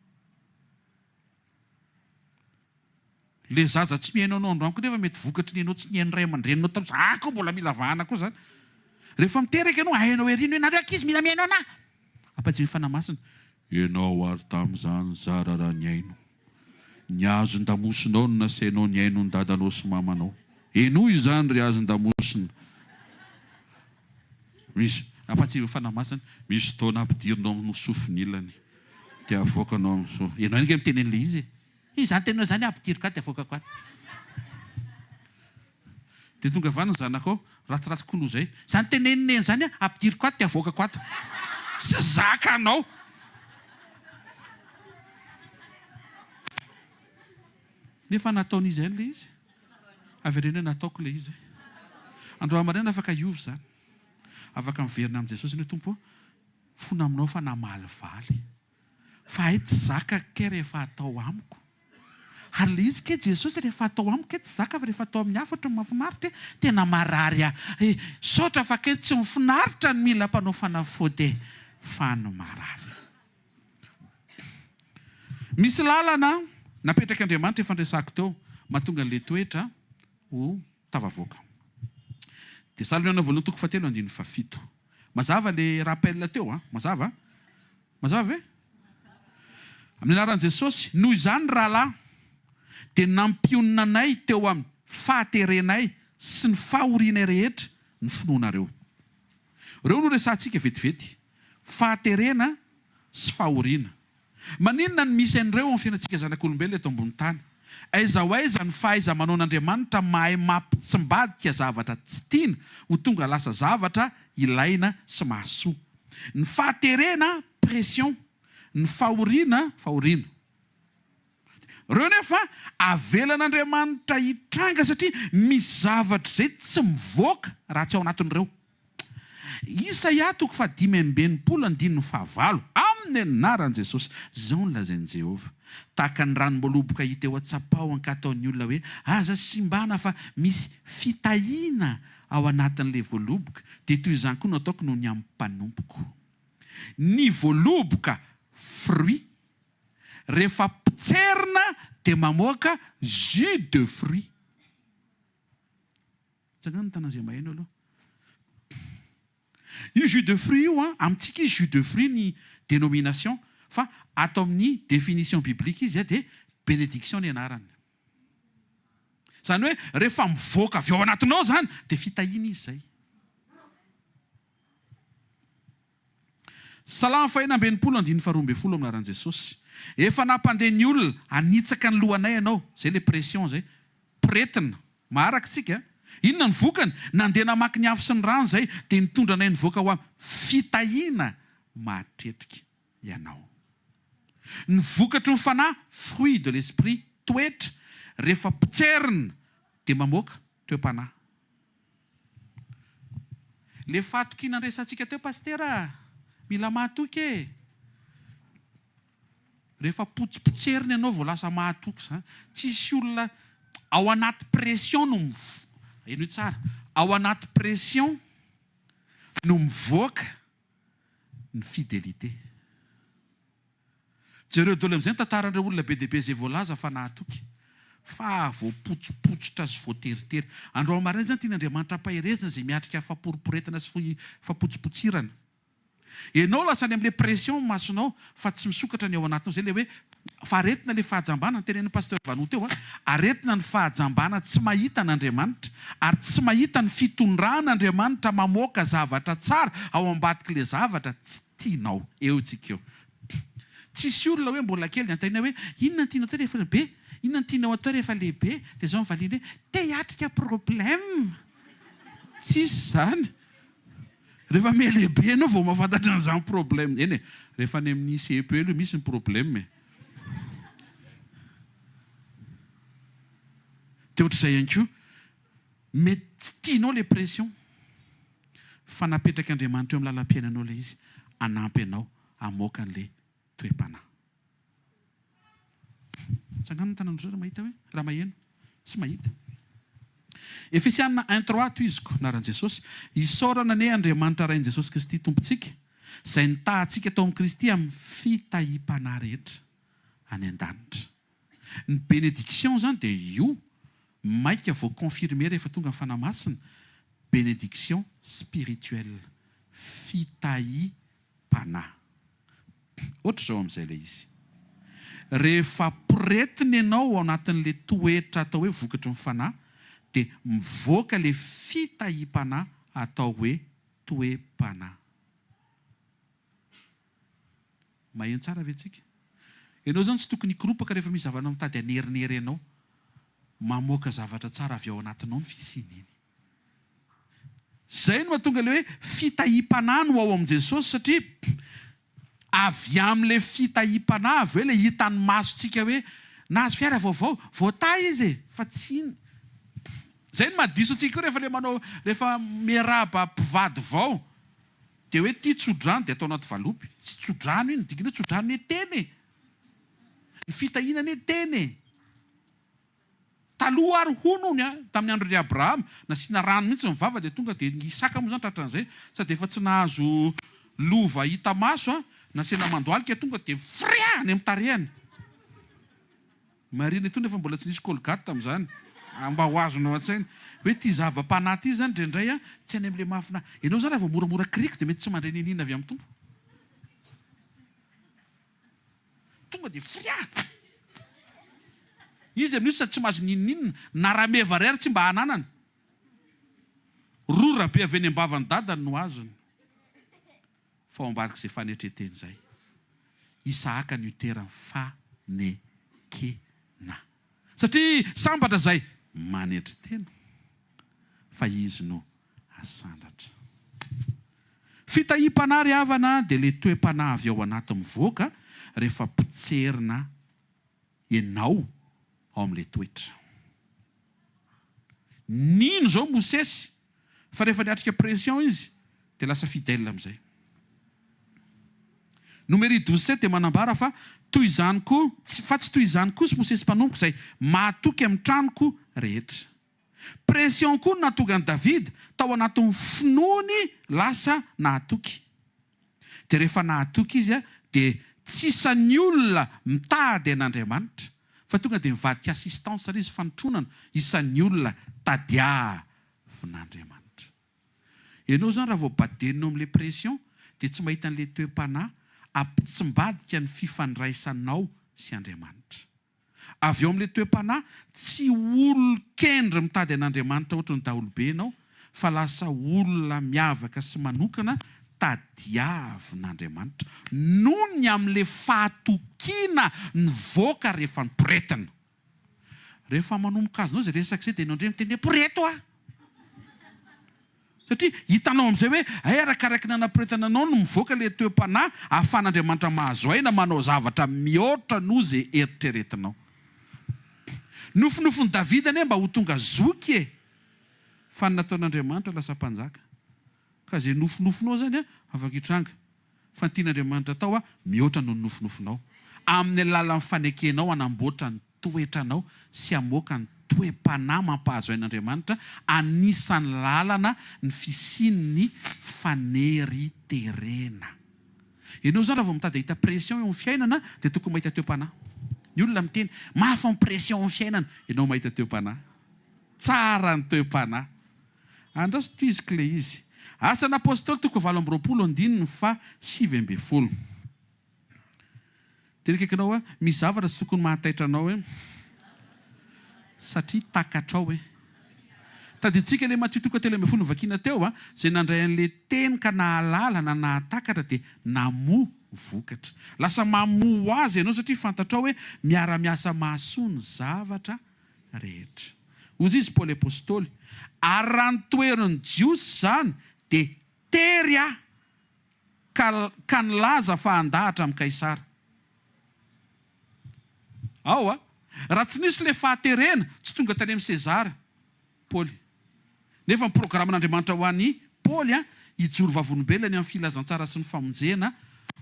Le zaza tsy mihaino anao androany koa nefa mety vokatry ny ianao tsy nihaino ray aman-dreninao tamin'ny za koa mbola mila vahana koa zany. Rehefa miteraka ianao hainao ery ny hoe nareo ankizy mila mihaino anah. Ampahatsiahy ny Fanahy Masina. Ianao ary tamin'izany zara raha nihaino. Ny hazon-damosinao no nasainao nihaino ny dadanao sy mamanao. Henoy izany ry hazon-damosina. Misy, ampahatsiahy ny Fanahy Masina, misy fotoana ampidirinao amin'ny sofiny ilany dia avoakanao amin'ny sofiny. Ianao ange miteny an'ilay izy e. Izany teninao izany ampidiriko ato dia avoakako ato. Dia tonga avy any ny zanakao, ratsiratsy koa noho izay. Izany tenenin'i Neny izany ampidiriko ato dia avoakako ato. Tsy zakanao. Nefa nataon'iza ihany ilay izy? Avereno hoe nataoko ilay izy. Androany maraina afaka hiova izany. Afaka miverina amin'i Jesosy ianao hoe Tompo ô, fona aminao fa namalivaly. Fa hay tsy zaka kay rehefa atao amiko. Ary ilay izy kay Jesosy rehefa atao amiko kay tsy zaka fa rehefa atao amin'ny hafa ohatran'ny mahafinaritra e. Tena marary ahy e. Misaotra fa kay tsy mifinaritra ny mila mpanao fanafody e. Fa ny marary. Misy lalana napetrak'Andriamanitra efa niresahako teo mahatonga an'ilay toetra ho tafavoaka. Tesaloniana voalohany toko fahatelo andininy fahafito. Mazava le rappel teo an! Mazava? Mazava ve? Amin'ny anaran'i Jesosy, noho izany rahalahy, dia nampionona anay teo amin'ny fahaterenay sy ny fahorianay rehetra ny finoanareo. Ireo no resahantsika vetivety, fahaterena sy fahoriana. Maninona no misy an'ireo ao amin'ny fiainantsika zanak'olombelona eto ambony tany? Aiza ho aiza ny fahaiza-manaon'Andriamanitra mahay mampitsimbadika zavatra tsy tiana ho tonga lasa zavatra ilaina sy mahasoa? Ny fahaterena, pression, ny fahoriana, fahoriana. Ireo nefa avelan'Andriamanitra hitranga satria misy zavatra izay tsy mivoaka raha tsy ao anatin'ireo. Isaia toko fahadimy amby enimpolo andininy fahavalo, Amin'ny anaran'i Jesosy, izao no lazain'i Jehovah, Tahaka ny ranom-boaloboka hita eo an-tsapaho ankataon'ny olona hoe, 'Aza simbana fa misy fitahiana ao anatin'ilay voaloboka', dia toy izany koa no ataoko noho ny amin'ny mpanompoko. Ny voaloboka, fruit, rehefa potserina dia mamoaka jus de fruit. Tsangano ny tanan'izay maheno aloha. Io jus de fruit io an, amintsika izy jus de fruit ny dénomination fa ato amin'ny définition biblique izy dia bénédiction ny anarany. Izany hoe rehefa mivoaka avy ao anatinao izany dia fitahiana izy izay. Salamo fahenina amby enimpolo andininy faharoa ambin'ny folo amin'ny anaran'i Jesosy. Efa nampandeha ny olona hanitsaka ny lohanay ianao. Izay ilay pression izay. Pretina. Maharaka tsika. Inona ny vokany? Nandeha namaky ny afo sy ny rano izay, dia nitondra anay nivoaka ho amin'ny fitahiana mahatretrika ianao. Ny vokatry ny fanahy, fruit de l'esprit, toetra, rehefa potserina dia mamoaka toe-panahy. Le fahatokiana niresahantsika teo Pasitera a! Mila mahatoky e! Rehefa potsipotserina ianao vao lasa mahatoky izany. Tsisy olona ao anaty pression no miv, henoy tsara, ao anaty pression no mivoaka ny fidélité. Jereo daholo amin'izay ny tantaran'ireo olona be dia be izay voalaza fa nahatoky, fa voapotsipotsitra sy voateritery. Androany maraina izany tian'Andriamanitra hampaherezina izay miatrika famporiporetana sy fapotsipotsirana. Enao lasa any amle pression ny masonao fa tsy misokatra ny ao anatinao zay le hoe fa aretina le fahajambana notenenin'i pasteur Vanou teo a, aretina ny fahajambana tsy mahita an'Andriamanitra ary tsy mahita ny fitondran'Andriamanitra mamoaka zavatra tsara ao ambadik'le zavatra tsy tianao. Eo tsika eo. Tsisy olona hoe mbola kely dia anontaniana hoe inona no tianao atao rehefa lehibe? Inona no tianao atao rehefa lehibe? Dia izao no valiany hoe te hiatrika problème. Tsisy izany. Rehefa mihalehibe ianao vao mahafantatra an'izany problème. Eny e, rehefa any amin'ny CEPE aloha misy ny problème e. Dia ohatr'izay ihany koa. Mety tsy tianao ilay pression fa napetrak'Andriamanitra eo amin'ny lalam-piainanao ilay izy hanampy anao hamoaka an'ilay toe-panahy. Tsangano ny tananao raha mahita hoe, raha maheno sy mahita. Efesiana un trois tohiziko, anaran'i Jesosy, Isaorana anie Andriamanitra Rain'i Jesosy Kristy Tompontsika, izay nitaha antsika tao amin'i Kristy amin'ny fitahiam-panahy rehetra any an-danitra. Ny bénédiction izany dia io maika vao confirmer rehefa tonga ny Fanahy Masina, bénédiction spirituelle, fitahiam-panahy. Ohatr'izao amin'izay ilay izy. Rehefa poretina ianao ao anatin'ilay toetra atao hoe vokatry ny Fanahy dia mivoaka ilay fitahiam-panahy atao hoe toe-panahy. Maheno tsara ve tsika? Ianao izany tsy tokony hikoropaka rehefa misy zavatra mitady hanerinery anao. Mamoaka zavatra tsara avy ao anatinao ny fisian'iny. Izay no mahatonga ilay hoe fitahiam-panahy no ao amin'i Jesosy satria avy amin'ilay fitahiam-panahy avy eo ilay hitan'ny masontsika hoe nahazo fiara vaovao, voatahy izy e! Fa tsy iny. Izay no mahadiso antsika koa rehefa ilay manao, rehefa miarahaba mpivady vao. Dia hoe ity tso-drano dia atao anaty valopy. Tsy tso-drano iny, ny dikany hoe tso-drano anie teny e! Ny fitahiana anie teny e! Taloha ary hono hono an, tamin'ny andron'i Abrahama, nasiana rano mihitsy ny vava dia tonga dia i Isaka moa izany tratran'izay, sady efa tsy nahazo lova hita maso an, nasiana mandohalika tonga dia fria any amin'ny tarehiny. Marina itony efa mbola tsy nisy colgate tamin'izany. Mba ho azonao an-tsaina. Hoe ity zava-panahy ity izany indraindray an, tsy any amin'ilay mahafinahy. Ianao izany raha vao moramora kiriko dia mety tsy mandre n'inon'inona avy amin'ny Tompo. Tonga dia fria! Izy amin'io sady tsy mahazo n'inon'inona, na rameva iray ary tsy mba ananany. Rora be avy any am-bavan'ny dadany no azony. Fa ao ambadik'izay fanetren-tena izay, Isahaka no itoeran'ny fanekena. Satria sambatra izay manetry tena, fa izy no hasandratra. Fitahiam-panahy ry havana dia ilay toe-panahy avy ao anaty mivoaka rehefa potserina ianao ao amin'ilay toetra. Nino izao Mosesy fa rehefa niatrika pression izy dia lasa fidèle amin'izay. Nomery 12 sept dia manambara fa toy izany koa, fa tsy toy izany kosa Mosesy mpanompoko izay mahatoky amin'ny tranoko rehetra. Pression koa no nahatonga an'i Davida tao anatin'ny finoany lasa nahatoky. Dia rehefa nahatoky izy dia tsy isan'ny olona mitady an'Andriamanitra fa tonga dia mivadika assistance ilay izy, fanotronana, isan'ny olona tadiavin'Andriamanitra. Ianao izany raha vao badeninao amin'ilay pression dia tsy mahita an'ilay toe-panahy hampitsimbadika ny fifandraisanao sy Andriamanitra. Avy eo amin'ilay toe-panahy, tsy olon-kendry mitady an'Andriamanitra ohatry ny daholobe ianao, fa lasa olona miavaka sy manokana tadiavin'Andriamanitra, noho ny amin'ilay fahatokiana nivoaka rehefa niporetina. Rehefa manomboka azonao izay resaka izay dia ianao indray miteny hoe poreto aho! Satria hitanao amin'izay hoe hay arakaraky ny anaporetana anao no mivoaka ilay toe-panahy ahafahan'Andriamanitra mahazo aina manao zavatra mihoatra noho izay eritreretinao. Nofinofin'i Davida anie mba ho tonga zoky e! Fa ny nataon'Andriamanitra lasa mpanjaka. Ka izay nofinofinao izany afaka hitranga. Fa ny tian'Andriamanitra atao mihoatra noho ny nofinofinao. Amin'ny alalan'ny fanekenao hanamboatra ny toetranao sy hamoaka ny toe-panahy mampahazo ain'Andriamanitra, anisan'ny lalana ny fisian'ny faneriterena. Ianao izany raha vao mitady hahita pression eo amin'ny fiainana dia tokony mahita toe-panahy. Ny olona miteny, mafy ny pression amin'ny fiainana, ianao mahita toe-panahy. Tsara ny toe-panahy. Andraso tohiziko ilay izy. Asan'ny Apostoly toko 28 andininy faha 19. Teny akaikinao hoe, misy zavatra tsy tokony mahataitra anao hoe, satria takatrao hoe. Tadidintsika ilay Matio toko 13 novakiana teo, izay nandray an'ilay teny ka nahalala na nahatakatra dia namoa vokatra. Lasa mamoa ho azy ianao satria fantatrao hoe miara-miasa mahasoa ny zavatra rehetra. Hozy izy Paoly Apostoly, Ary raha notoherin'ny Jiosy izany, dia tery aho ka ka nilaza fa handahatra amin'i Kaisara. Ao a! Raha tsy nisy ilay fahaterena, tsy tonga tany amin'i Sezara Paoly. Nefa ny programan'Andriamanitra ho an'i Paoly hijoro vavolombelona ny amin'ny filazantsara sy ny famonjena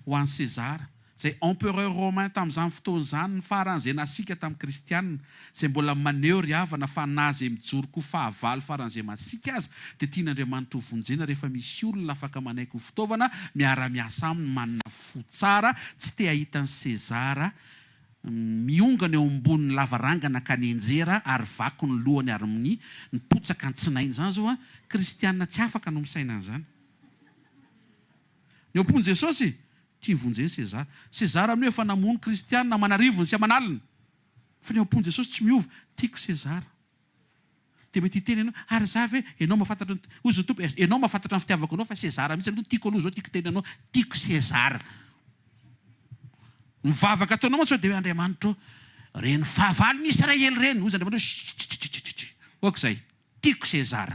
ho an'i Sezara, izay empereur romain tamin'izany fotoana izany, ny faran'izay nasiaka tamin'ny kristiana, izay mbola maneho ry havana fa na izay mijoro koa fahavalo faran'izay masiaka aza dia tian'Andriamanitra ho vonjena rehefa misy olona afaka manaiky ho fitaovana miara-miasa aminy manana fo tsara tsy te hahita an'i Sezara Miongana eo ambonin'ny lavarangana ka nianjera ary vaky ny lohany ary ny nipotsaka ny tsinainy. Izany izao an, kristiana tsy afaka no misaina an'izany. Ny ao am-pon'i Jesosy, tia vonjeny Sezara. Sezara amin'io efa namono kristiana aman'arivony sy aman'aliny. Fa ny ao am-pon'i Jesosy tsy miova, tiako Sezara. Dia mety hiteny ianao, ary za ve, ianao mahafantatra ny, hoy izy ny Tompo, ianao mahafantatra ny fitiavako anao fa Sezara mihitsy aloha no tiako aloha izao, tiako hiteny anao, tiako Sezara. Ny vavaka ataonao mantsy sao dia hoe Andriamanitra ô, ireny fahavalon'ny Israely ireny, hoy izy Andriamanitra hoe chut-chut-chut-chut, ok izay, tiako Sezara.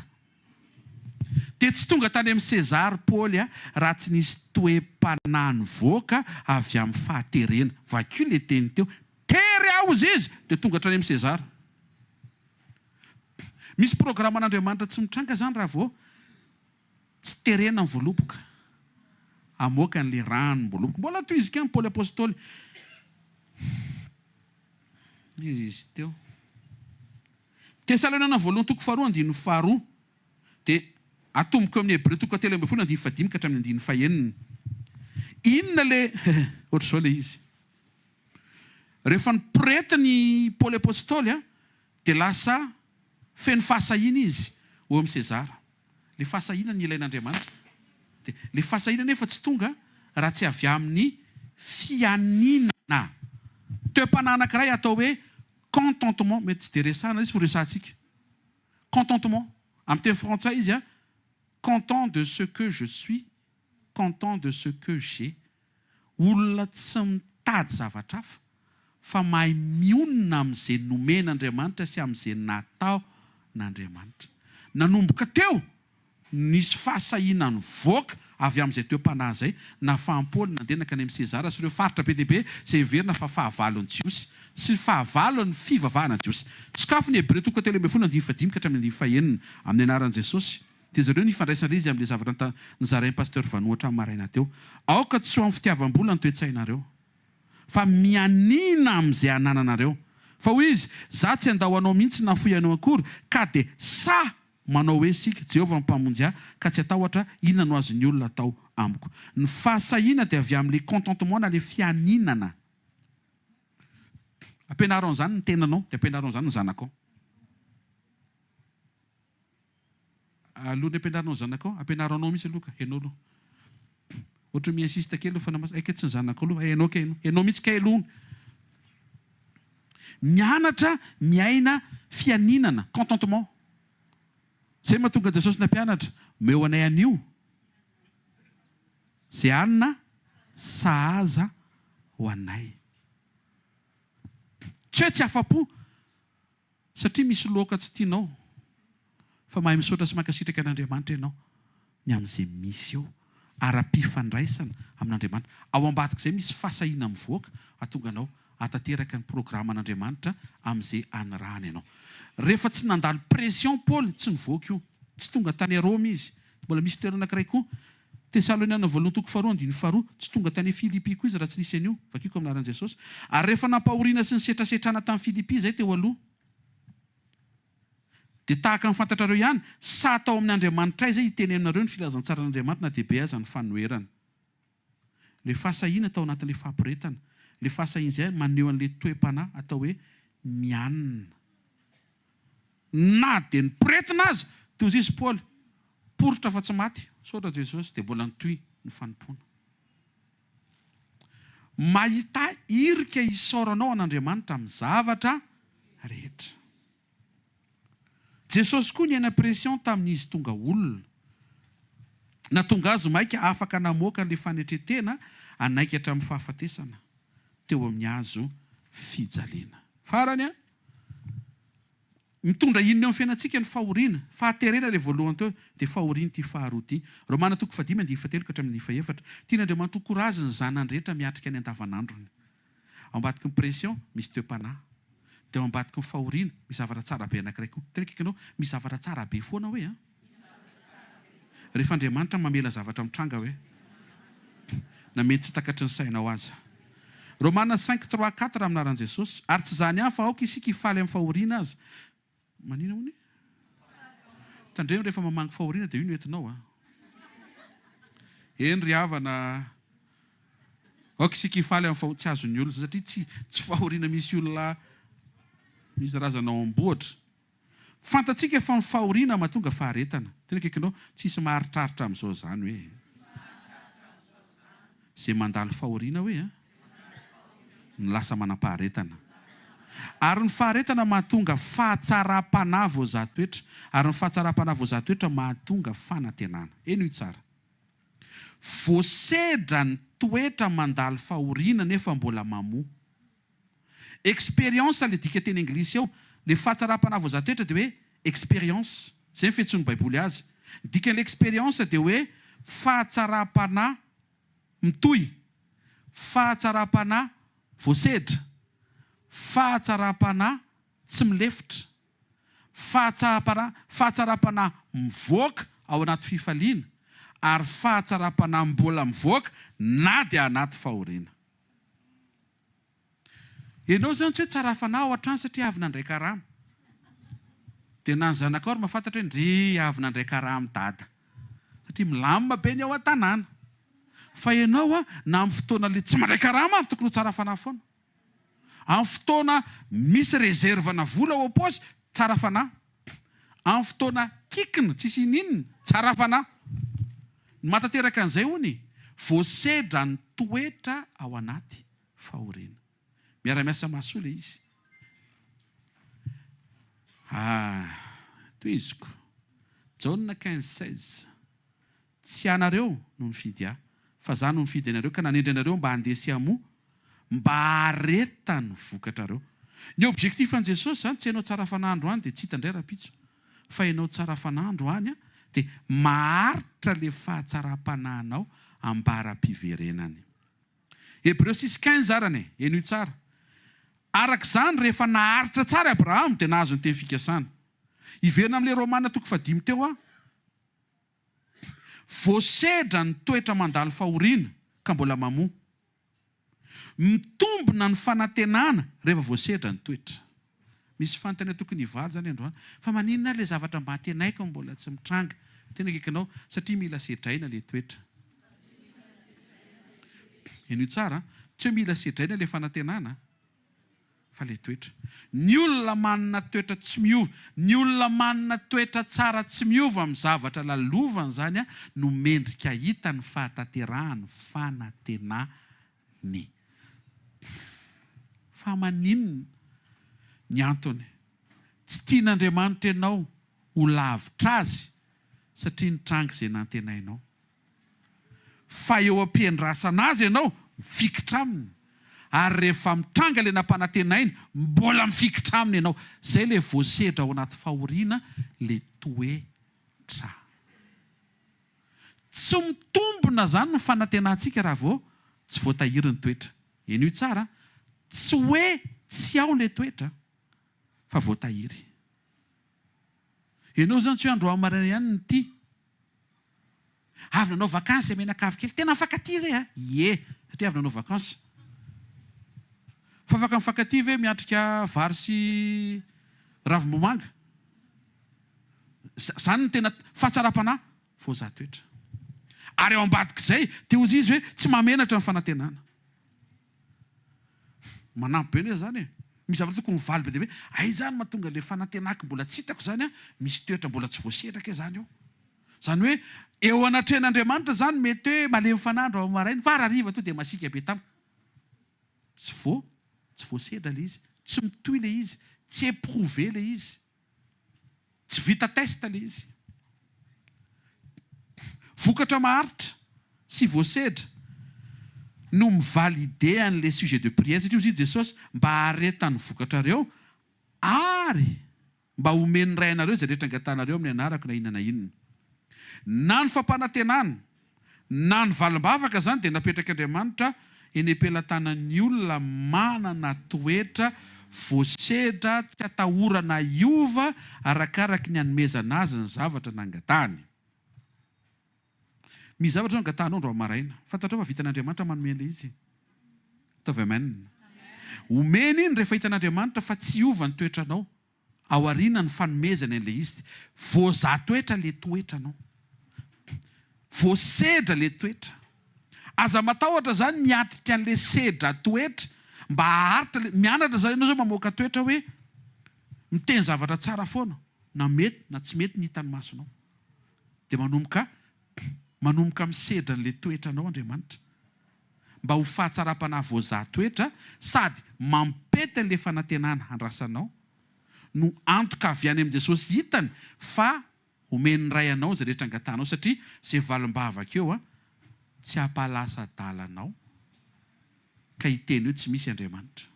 Dia tsy tonga tany amin'i Sezara Paoly raha tsy nisy toe-panahy nivoaka avy amin'ny fahaterena. Vakio ilay teny teo, Tery aho hozy izy, dia tonga hatrany amin'i Sezara. Misy programan'Andriamanitra tsy mitranga izany raha vao tsy terena ny voaloboka hamoaka an'ilay ranom-boaloboka. Mbola tohiziko ihany Paoly Apostoly. Iza izy teo? Tesaloniana voalohany toko faharoa andininy faharoa. Dia atomboko eo amin'ny Hebreo toko fahatelo ambin'ny folo andininy fahadimy ka hatramin'ny andininy fahenina. Inona ilay, ohatr'izao ilay izy. Rehefa niporetina i Paoly Apostoly dia lasa feno fahasahiana izy ho eo amin'i Sezara. Ilay fahasahiana no ilain'Andriamanitra. Dia ilay fahasahiana anefa tsy tonga raha tsy avy amin'ny fianinana. Toe-panahy anankiray atao hoe contentement, mety tsy dia resahina ilay izy fa ho resahantsika. Contentement, amin'ny teny frantsay izy, content de ce que je suis, content de ce que j'ai. Olona tsy mitady zavatra hafa fa mahay mionona amin'izay nomen'Andriamanitra sy amin'izay nataon'Andriamanitra. Nanomboka teo, nisy fahasahiana nivoaka avy amin'izay toe-panahy izay, nahafahan'i Paoly nandeha nankany amin'i Sezara sy ireo faritra be dia be izay heverina fa fahavalon'ny Jiosy sy fahavalon'ny fivavahana jiosy. Sokafy ny Hebreo toko fahatelo ambin'ny folo andininy fahadimy ka hatramin'ny andininy fahenina, amin'ny anaran'i Jesosy. Dia zareo ny ifandraisan'ilay izy amin'ilay zavatra nozarain'i Pasteur Vano hatramin'ny maraina teo. Aoka tsy ho amin'ny fitiavam-bola ny toe-tsainareo. Fa mianiana amin'izay anananareo. Fa hoy izy, Izaho tsy handao anao mihitsy na hafoy anao akory, ka dia sahy manao hoe isika, Jehovah no Mpamonjy ahy, ka tsy hatahotra, inona no azon'ny olona atao amiko? Ny fahasahiana dia avy amin'ilay contentement na ilay fianinana. Ampianaro an'izany ny tenanao, dia ampianaro an'izany ny zanakao. Alohan'ny ampianarinao ny zanakao, ampianaro anao mihitsy aloha ka, ianao aloha. Ohatran'ny mi-insiste kely aloha fanahy masina, hay kay tsy ny zanakao aloha, hay ianao kay ianao, ianao mihitsy kay aloha. Mianatra miaina fianinana, contentement. Izay mahatonga an'i Jesosy nampianatra, omeo anay anio izay hanina sahaza ho anay. Tsy hoe tsy afa-po. Satria misy loaka tsy tianao fa mahay misaotra sy mankasitraka an'Andriamanitra ianao ny amin'izay misy eo ara-pifandraisana amin'Andriamanitra. Ao ambadik'izay misy fahasahiana mivoaka hahatonga anao hahatanteraka ny programan'Andriamanitra amin'izay anirahany anao. Rehefa tsy nandalo pression Paoly, tsy nivoaka io. Tsy tonga tany Roma izy. Mbola misy toerana anankiray koa. Tesaloniana voalohany toko faharoa andininy faharoa, tsy tonga tany Filipy koa izy raha tsy nisy an'io, vakiko amin'ny anaran'i Jesosy. Ary rehefa nampahoriana sy nisetrasetrana tany Filipy izahay teo aloha, dia tahaka ny fantatrareo ihany, sahy tao amin'ny Andriamanitray izay hiteny aminareo ny filazantsaran'Andriamanitra na dia be aza ny fanoherana. Ilay fahasahiana tao anatin'ilay fahaporetana, ilay fahasahiana izay maneho an'ilay toe-panahy atao hoe mianina. Na dia niporetina aza, toy izay izy Paoly, poritra fa tsy maty, misaotra Jesosy, dia mbola nitohy ny fanompoana. Mahità hirika hisaoranao an'Andriamanitra amin'ny zavatra rehetra. Jesosy koa niaina pression tamin'izy tonga olona. Nahatonga azy maika afaka namoaka an'ilay fanetren-tena hanaiky hatramin'ny fahafatesana teo amin'ny hazo fijaliana. Farany an! Mitondra inona eo amin'ny fiainantsika ny fahoriana? Fahaterena ilay voalohany teo, dia fahoriana ity faharoa ity. Romana toko fahadimy andininy fahatelo ka hatramin'ny andininy fahefatra. Tian'Andriamanitra ho courage ny zanany rehetra miatrika ny andavanandrony. Ao ambadiky ny pression, misy toe-panahy. Dia ao ambadiky ny fahoriana, misy zavatra tsara be anankiray koa. Tena akaikinao, misy zavatra tsara be foana hoe an! Rehefa Andriamanitra mamela zavatra mitranga hoe, na mety tsy takatry ny sainao aza. Romana cinq, trois, quatre Amin'ny anaran'i Jesosy. Ary tsy izany ihany fa aoka isika hifaly amin'ny fahoriana aza. Manina hono e? Tandremo rehefa mamangy fahoriana dia io no entinao a. Eny ry havana, aoka isika hifaly amin'ny fahoriana, tsy azon'ny olona satria tsy tsy fahoriana misy olona misy razana ao am-bohitra. Fantatsika fa ny fahoriana mahatonga faharetana. Tena akaikinao, tsisy maharitraritra amin'izao izany hoe. Izay mandalo fahoriana hoe an, no lasa manam-paharetana. Ary ny faharetana mahatonga fahatsaram-panahy voazaha toetra, ary ny fahatsaram-panahy voazaha toetra mahatonga fanantenana. Henoy tsara. Voasedra ny toetra mandalo fahoriana nefa mbola mamoa. Expérience le dika teny anglisy ao. Le fahatsaram-panahy voazaha toetra dia hoe expérience. Zay ny fiantsoan'ny baiboly azy. Ny dikan'le expérience dia hoe fahatsaram-panahy mitohy, fahatsaram-panahy voasedra, fahatsaram-panahy tsy milefitra, fahatsaram-panahy fahatsaram-panahy mivoaka ao anaty fifaliana ary fahatsaram-panahy mbola mivoaka na dia anaty fahoriana. Ianao izany tsy hoe tsara fanahy ao an-trano satria avy nandray karama. Dia na ny zanakao ary mahafantatra hoe ndry avy nandray karama dada. Satria milamina be ny ao an-tanàna. Fa ianao an, na amin'ny fotoana ilay tsy mandray karama ary tokony ho tsara fanahy foana. Amin'ny fotoana misy réserve-na vola ao am-paosy, tsara fanahy. Amin'ny fotoana kikina, tsisy ininona, tsara fanahy. Ny mahatanteraka an'izay hono e, voasedra ny toetra ao anaty fahoriana. Miara-miasa mahasoa ilay izy. Ah, tohiziko. Jaona quinze seize. Tsy ianareo no nifidy ahy, fa izaho no nifidy anareo ka nanendry anareo mba handeha sy hamoa, mba haharetan'ny vokatrareo. Ny objectif an'i Jesosy izany tsy ianao tsara fanahy androany dia tsy hita indray rahampitso, fa ianao tsara fanahy androany dia maharitra ilay fahatsaram-panahinao ambara-piverenany. Hebreo six quinze arany e, henoy tsara. Araka izany, rehefa naharitra tsara i Abrahama dia nahazo ny teny fikasana. Hiverina amin'ilay Romana toko fahadimy teo aho. Voasedra ny toetra mandalo fahoriana ka mbola mamoa. Mitombina ny fanantenana rehefa voasedra ny toetra. Misy fanontaniana tokony hivaly izany androany. Fa maninona ary ilay zavatra mba antenaiko no mbola tsy mitranga? Tena akaikinao, satria mila sedraina ilay toetra. Henoy tsara an! Tsy hoe mila sedraina ilay fanantenana an! Fa ilay toetra. Ny olona manana toetra tsy miova, ny olona manana toetra tsara tsy miova amin'ny zavatra lalovany izany no mendrika hahita ny fahatanterahan'ny fanantenany. Fa maninona? Ny antony, tsy tian'Andriamanitra ianao ho lavitra Azy satria nitranga izay nantenainao. Fa eo am-piandrasana azy ianao, mifikitra aminy. Ary rehefa mitranga ilay nampanantenainy, mbola mifikitra aminy ianao. Izay ilay voasedra ao anaty fahoriana, ilay toetra. Tsy mitombina izany ny fanantenantsika raha vao tsy voatahiry ny toetra. Henoy tsara, tsy hoe tsy ao ilay toetra, fa voatahiry. Ianao izany tsy hoe androany maraina ihany no tia. Avy nanao vacances mianakavy kely. Tena mifankatia zay a! Ie, satria avy nanao vacances. Fa afaka mifankatia ve miatrika vary sy ravimbomanga? Zany no tena fahatsaram-panahy voazaha toetra. Ary ao ambadik'izay dia hozy izy hoe tsy mahamenatra ny fanantenana. Manampy be anie zany e! Misy zavatra tokony ho valy be dia be. Aiza no mahatonga ilay fanantenako mbola tsy hitako izany an? Misy toetra mbola tsy voasedra kay zany eo. Izany hoe eo anatrehan'Andriamanitra izany mety hoe malemy fanahy andro maraina fa hariva tonga dia masiaka be tampoka. Tsy voa, tsy voasedra ilay izy, tsy mitohy ilay izy, tsy éprouvé ilay izy, tsy vita test ilay izy. Vokatra maharitra sy voasedra no mi-valider an'ilay sujet de prière satria hozy i Jesosy mba haharetan'ny vokatrareo ary Mba homen'ny Ray anareo izay rehetra angatahanareo amin'ny anarako na inona na inona. Na ny fampanantenana, na ny valim-bavaka izany dia napetrak'Andriamanitra eny am-pelatanan'ny olona manana toetra voasedra tsy atahorana hiova arakaraky ny anomezana azy ny zavatra nangatahany. Misy zavatra zao angatahanao androany maraina. Fantatrao fa vitan'Andriamanitra manome an'ilay izy. Ataovy amen. Omeny iny rehefa hitan'Andriamanitra fa tsy hiova ny toetranao. Aoriana ny fanomezany an'ilay izy. Voazaha toetra ilay toetranao. Voasedra ilay toetra. Aza matahotra izany miatrika an'ilay sedra toetra mba haharitra ilay, mianatra izany ianao izao mamoaka toetra hoe miteny zavatra tsara foana na mety na tsy mety ny hitan'ny masonao. Dia manomboka manomboka misedra an'ilay toetranao Andriamanitra. Mba ho fahatsaram-panahy voazaha toetra sady mampety an'ilay fanantenana andrasanao no antoka avy any amin'i Jesosy hitany fa omen'ny Ray anao izay rehetra angatahanao satria izay valim-bavaka eo tsy hampalasa adala anao ka hiteny hoe tsy misy Andriamanitra.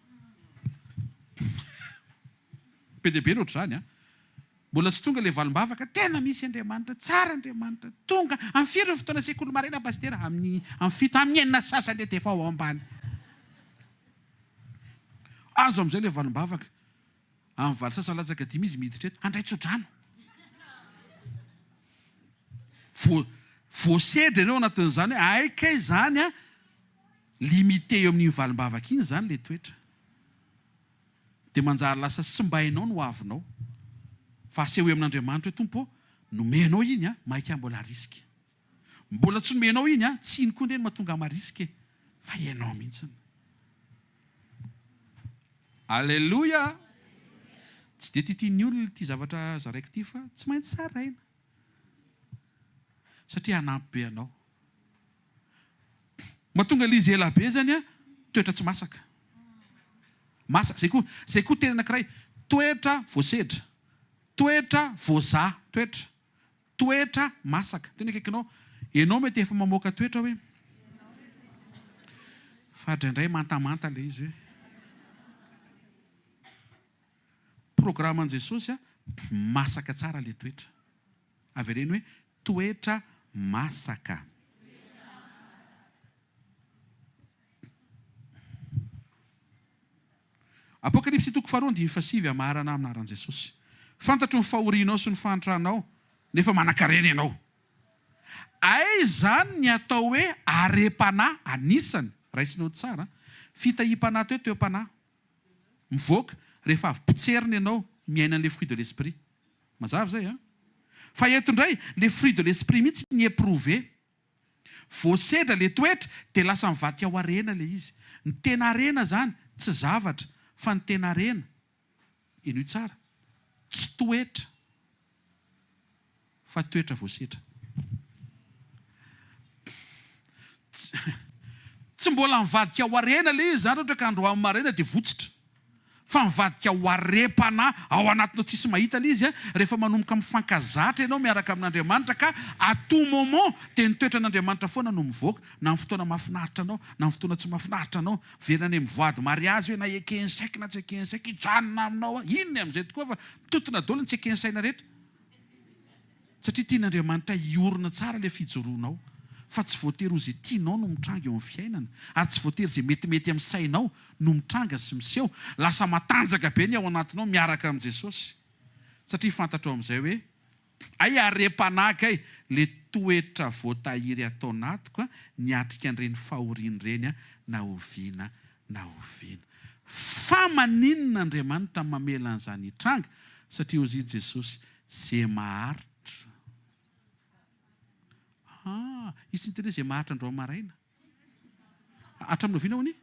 Be dia be ny ohatr'izany an! Mbola tsy tonga ilay valim-bavaka, tena misy Andriamanitra, tsara Andriamanitra, tonga, amin'ny firy ny fotoana sekoly maraina Pasitera? Amin'ny amin'ny fito, amin'ny enina sy sasany dia efa ao ambany. Azo amin'izay ilay valim-bavaka, amin'ny valo sasany latsaka dimy izy miditra eto, handray tsodrano. Voa, voasedra ianao anatin'izany hoe hay kay izany an, limité eo amin'iny valim-bavaka iny izany ilay toetra. Dia manjary lasa simbainao ny hoavinao. Fa asehoy amin'Andriamanitra hoe, Tompo ô, nomenao iny an, maika aho mbola harisika. Mbola tsy nomenao iny an, tsy iny koa nge no mahatonga ahy marisika e, fa ianao mihitsiny. Aleloia! Tsy dia tiatian'ny olona ity zavatra zaraiko ity fa tsy maintsy zaraina. Satria hanampy be anao. Mahatonga ilay izy ela be izany an, toetra tsy masaka. Masaka, izay koa, izay koa teny anankiray, toetra voasedra, toetra voazaha, toetra, toetra masaka. Teny akaikinao, ianao mety efa mamoaka toetra hoe, fa indraindray mantamanta ilay izy hoe. Programan'i Jesosy an, masaka tsara ilay toetra. Avereno hoe, Toetra masaka. Apokalypsy toko faharoa andininy fahasivy Hamarana amin'ny anaran'i Jesosy. Fantatro ny fahorianao sy ny fahantranao, nefa manankarena ianao. Aiza izany ny atao hoe harem-panahy anisany, raisinao tsara, fitahiam-panahy teo toe-panahy. Mivoaka rehefa avy potserina ianao miaina an'ilay fruit de l'esprit. Mazava izay an? Fa eto indray, le fruit de l'esprit mihitsy ny éprouver. Voasedra le toetra dia lasa mivadika ho harena le izy. Ny tena harena zany tsy zavatra fa ny tena harena, henoy tsara, tsy toetra fa toetra voasedra. Tsy mbola mivadika ho harena le izy zany raha ohatra ka androany maraina dia votsitra. Fa mivadika ho harem-panahy ao anatinao tsisy mahita le izy rehefa manomboka mifankazatra ianao miaraka amin'Andriamanitra ka à tout moment dia ny toetran'Andriamanitra foana no mivoaka na amin'ny fotoana mahafinaritra anao na amin'ny fotoana tsy mahafinaritra anao miverina any amin'ny voady mariazy hoe na eken'ny saiko na tsy eken'ny saiko hijanona aminao aho inona amin'izay tokoa fa mitontona daholo ny tsy eken'ny saina rehetra Satria tian'Andriamanitra hiorina tsara ilay fijoroanao, fa tsy voatery ho izay tianao no mitranga eo amin'ny fiainana, ary tsy voatery izay metimety amin'ny sainao no mitranga sy miseho. Lasa matanjaka be ny ao anatinao miaraka amin'i Jesosy, satria fantatrao amin'izay hoe, hay harem-panahy kay ilay toetra voatahiry ato anatiko niatrika an'ireny fahoriana ireny na oviana na oviana. Fa maninona Andriamanitra mamela an'izany hitranga? Satria hozy i Jesosy, Ze maharitra. Ah, izy niteny hoe ze maharitra androany maraina. Hatramin'ny oviana hono?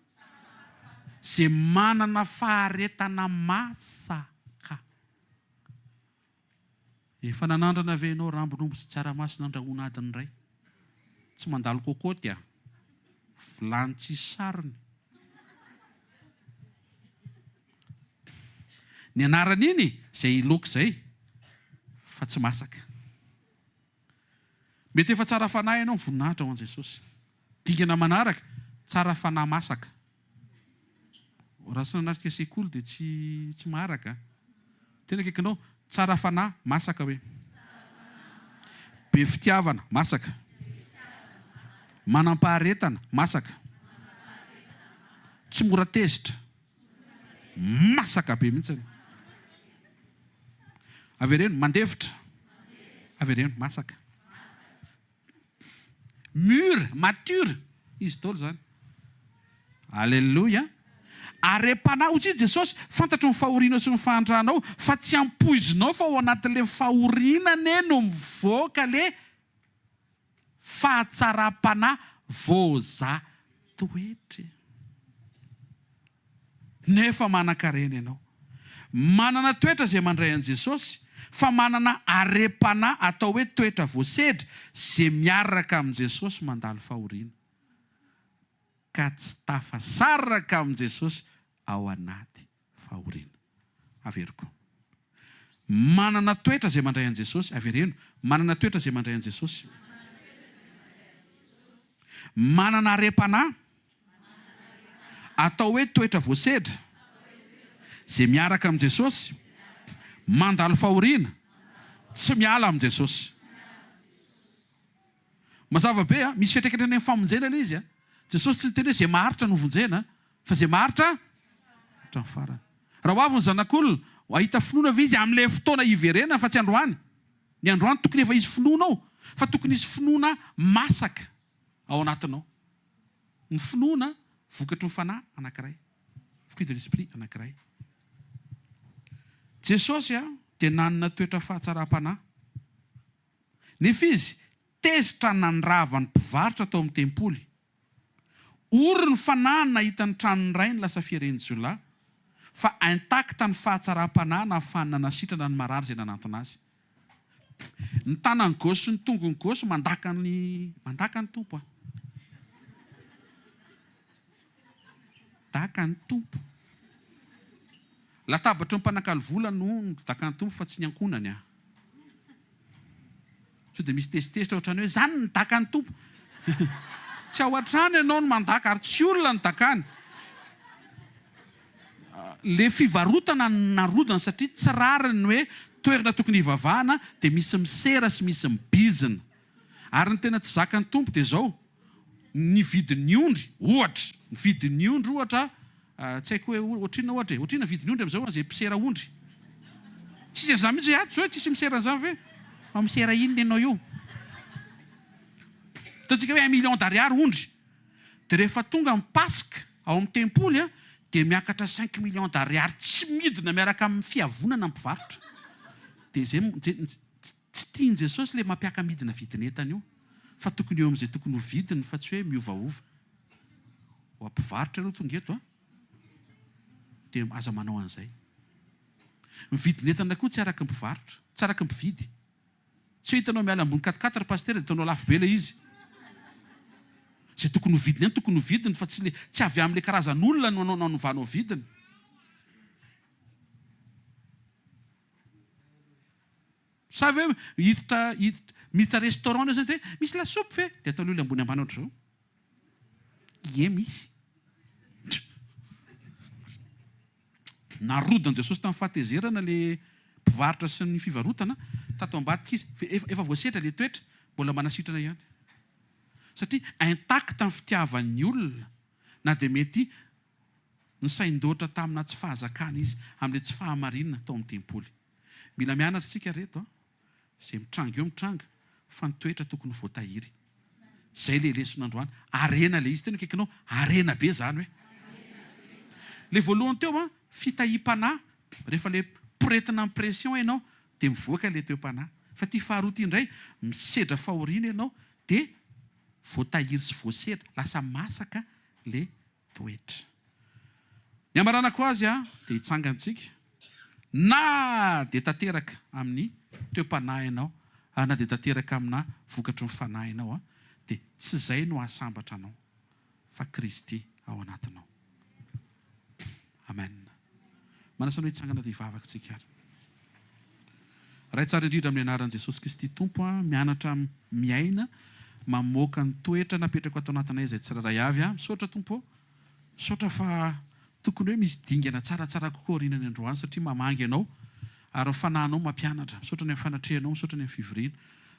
Ze manana faharetana masaka. Efa nanandrana ve ianao rambon'omby sy tsaramaso nandrahoina adiny iray? Tsy mandalo cocotte ah. Vilany tsisy sarony. Ny anaran'iny izay laoka izay fa tsy masaka. Mety efa tsara fanahy ianao, voninahitra ho an'i Jesosy. Dingana manaraka, tsara fanahy masaka. Raha tsy nanatrika sekoly dia tsy tsy maharaka. Tena akaikinao, tsara fanahy masaka hoe. Be fitiavana, masaka. Manam-paharetana, masaka. Tsy mora tezitra. Masaka be mihitsy. Avereno, mandefitra. Avereno, masaka. Mûr, mature, izy daholo izany. Alléluia. Harem-panahy, hoy izy Jesosy, fantatro ny fahorianao sy ny fahantranao, fa tsy ampoizinao fa ao anatin'ilay fahoriana anie no mivoaka le fahatsaram-panahy voazaha toetra e. Nefa manan-karena ianao. Manana toetra izay mandray an'i Jesosy, fa manana harem-panahy atao hoe toetra voasedra izay miaraka amin'i Jesosy mandalo fahoriana. Ka tsy tafasaraka amin'i Jesosy ao anaty fahoriana. Averiko. Manana toetra izay mandray an'i Jesosy. Avereno. Manana toetra izay mandray an'i Jesosy. Manana harem-panahy. Atao hoe toetra voasedra. Izay miaraka amin'i Jesosy. Mandalo fahoriana. Tsy miala amin'i Jesosy. Mazava be a! Misy fiantraikany any amin'ny famonjena ilay izy a! Jesosy tsy niteny hoe izay maharitra no vonjena fa izay maharitra hatramin'ny farany. Raha ho avy ny Zanak'olona, hahita finoana ve izy amin'ilay fotoana hiverenany fa tsy androany? Ny androany tokony efa hisy finoana ao fa tokony hisy finoana masaka ao anatinao. Ny finoana vokatry ny fanahy anankiray, fruit de l'esprit anankiray. Jesosy dia nanana toetra fahatsaram-panahy. Nefa izy tezitra nandrava ny mpivarotra tao amin'ny tempoly. Ory ny fanahiny nahita ny tranon'ny rainy lasa fieren'ny jiolahy, fa intact ny fahatsaram-panahy nahafahany nanasitrana ny marary izay nanantona azy. Ny tanany gauche sy ny tongony gauche mandaka ny mandaka ny Tompo a. Daka ny Tompo. Latabatry ny mpanakalo vola no nodakan'ny Tompo fa tsy ny ankohonany a. Sao dia misy tezitezitra ao an-trano hoe zany ny dakan'ny Tompo. Tsy ao an-trano ianao no mandaka ary tsy olona no dakany. Le fivarotana no narodana satria tsy rariny ny hoe toerana tokony hivavahana dia misy misera sy misy mibizina. Ary ny tena tsy zakan'ny Tompo dia izao, ny vidin'ny ondry ohatra, ny vidin'ny ondry ohatra Tsy haiko hoe ohatrinona ohatra e? Ohatrinona vidin'ny ondry amin'izao an'izay mpisera ondry? Tsisy an'izany mihitsy hoe ato izao e, tsisy misera an'izany ve? Fa misera inona ianao io? Ataontsika hoe un million d'ariary ondry. Dia rehefa tonga ny Paska ao amin'ny tempoly an, dia miakatra cinq millions d'ariary tsy midina miaraka amin'ny fiavonana ny mpivarotra. Dia izay, tsy tian'i Jesosy ilay mampiaka-midina vidin'entana io, fa tokony eo amin'izay tokony ho vidiny fa tsy hoe miovaova. Ho mpivarotra ianao tonga eto an! Dia aza manao an'izay. Ny vidin'entana koa tsy araky ny mpivarotra, tsy araky ny mpividy. Tsy hoe hitanao miala ambony quatre quatre ry pasitera dia ataonao lafo be ilay izy. Izay tokony ho vidiny ihany tokony ho vidiny fa tsy le tsy avy amin'ilay karazan'olona no anovanao vidiny. Sa ve hiditra hiditra miditra restaurant ianao zany dia hoe misy lasopy ve? Dia atao lioly ambony ambany ohatr'izao. Ie misy. Narodan'i Jesosy tamin'ny fahatezerana le mpivarotra sy ny fivarotana, tato ambadika izy, efa efa voasedra le toetra, mbola manasitrana ihany. Satria intact ny fitiavan'ny olona na dia mety nisain-doatra tamina tsy fahazakana izy amin'ilay tsy fahamarinana tao amin'ny tempoly. Mila mianatra isika reto a! Izay mitranga eo mitranga fa ny toetra tokony ho voatahiry. Izay ilay lesona androany. Harena ilay izy. Tena akaikinao, harena be izany hoe. Ilay voalohany teo an, fitahiam-panahy, rehefa ilay poretina amin'ny pression ianao dia mivoaka ilay toe-panahy. Fa ity faharoa ity indray, misedra fahoriana ianao dia voatahiry sy voasedra, lasa masaka ilay toetra. Ny hamaranako azy dia hitsangantsika na dia tanteraka amin'ny toe-panahinao ary na dia tanteraka amina vokatry ny fanahinao dia tsy izay no hahasambatra anao fa Kristy ao anatinao. Amen. Manasa anao hitsangana dia hivavaka isika ary. Ray tsara indrindra amin'ny anaran'i Jesosy Kristy Tompo a, mianatra miaina, mamoaka ny toetra napetrako ato anatinay izay tsirairay avy a. Misaotra Tompo ô. Misaotra fa tokony hoe misy dingana tsaratsara kokoa aorianany androany satria mamangy Anao ary ny Fanahinao mampianatra. Misaotra ny amin'ny fanatrehanao, misaotra ny amin'ny fivoriana,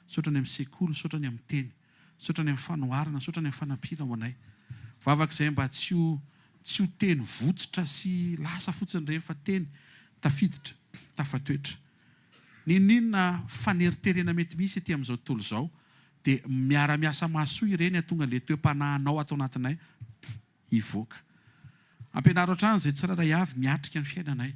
misaotra ny amin'ny sekoly, misaotra ny amin'ny teny. Misaotra ny amin'ny fanoharana, misaotra ny amin'ny fanampiana ho anay. Vavaka izay mba tsy ho tsy ho teny votsotra sy lasa fotsiny ireny fa teny tafiditra, tafatoetra. N'inon'inona faneriterena mety misy ety amin'izao tontolo izao. Dia miara-miasa mahasoa ireny hahatonga an'ilay toe-panahinao ato anatinay hivoaka. Ampianaro hatrany izay tsirairay avy miatrika ny fiainanay.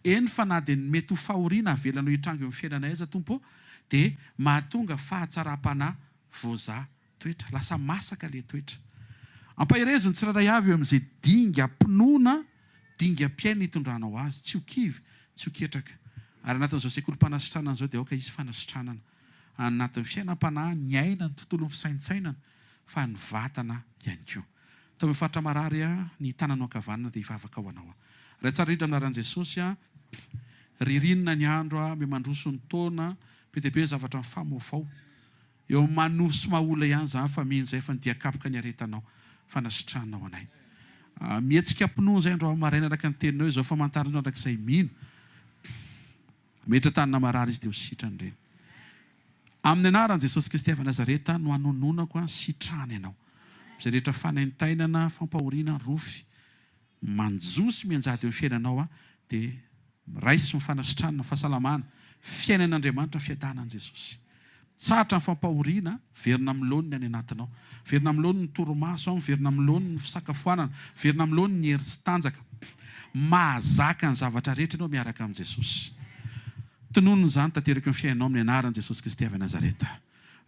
Eny fa na dia ny mety ho fahoriana avelanao hitranga eo amin'ny fiainanay aza Tompo ô, dia mahatonga fahatsaram-panahy voazaha toetra. Lasa masaka ilay toetra. Ampaherezo ny tsirairay avy eo amin'izay dingam-pinoana, dingam-piainana itondranao azy. Tsy ho kivy, tsy ho ketraka. Ary anatin'izao sekolim-panasitranana izao dia aoka hisy fanasitranana anatin'ny fiainam-panahy, ny aina, ny tontolon'ny fisaintsainana, fa ny vatana ihany koa. Tao amin'ny faritra marary aho, ny tananao ankavanana dia hivavaka ho anao aho. Ray tsara indrindra amin'ny anaran'i Jesosy aho, ririnina ny andro aho, mihamandroso ny taona, be dia be ny zavatra mifamoafao. Eo amin'ny maha-nofo sy maha-olona ihany izany fa mino izay fa ny dian-kapoka niaretanao, fanasitranao anay. Mihetsika am-pinoana izay androany maraina araka ny teninao izao famantarana araka izay mino. Hametra tanana marary izy dia ho sitrana ireny. Amin'ny anaran'i Jesosy Kristy avy Nazareta no anononako an, sitrana ianao. Izay rehetra fanaintainana, fampahoriana, rofy, manjo sy mianjady eo amin'ny fiainanao an, dia raiso ny fanasitranana, ny fahasalamana, fiainan'Andriamanitra, fiadanan'i Jesosy. Mitsahatra ny fampahoriana, miverina amin'ny laoniny any anatinao. Miverina amin'ny laoniny ny torimaso, miverina amin'ny laoniny ny fisakafoanana, miverina amin'ny laoniny ny hery sy tanjaka. Mahazaka ny zavatra rehetra ianao miaraka amin'i Jesosy. Tononina izany tanteraka eo amin'ny fiainanao amin'ny anaran'i Jesosy Kristy avy Nazareta.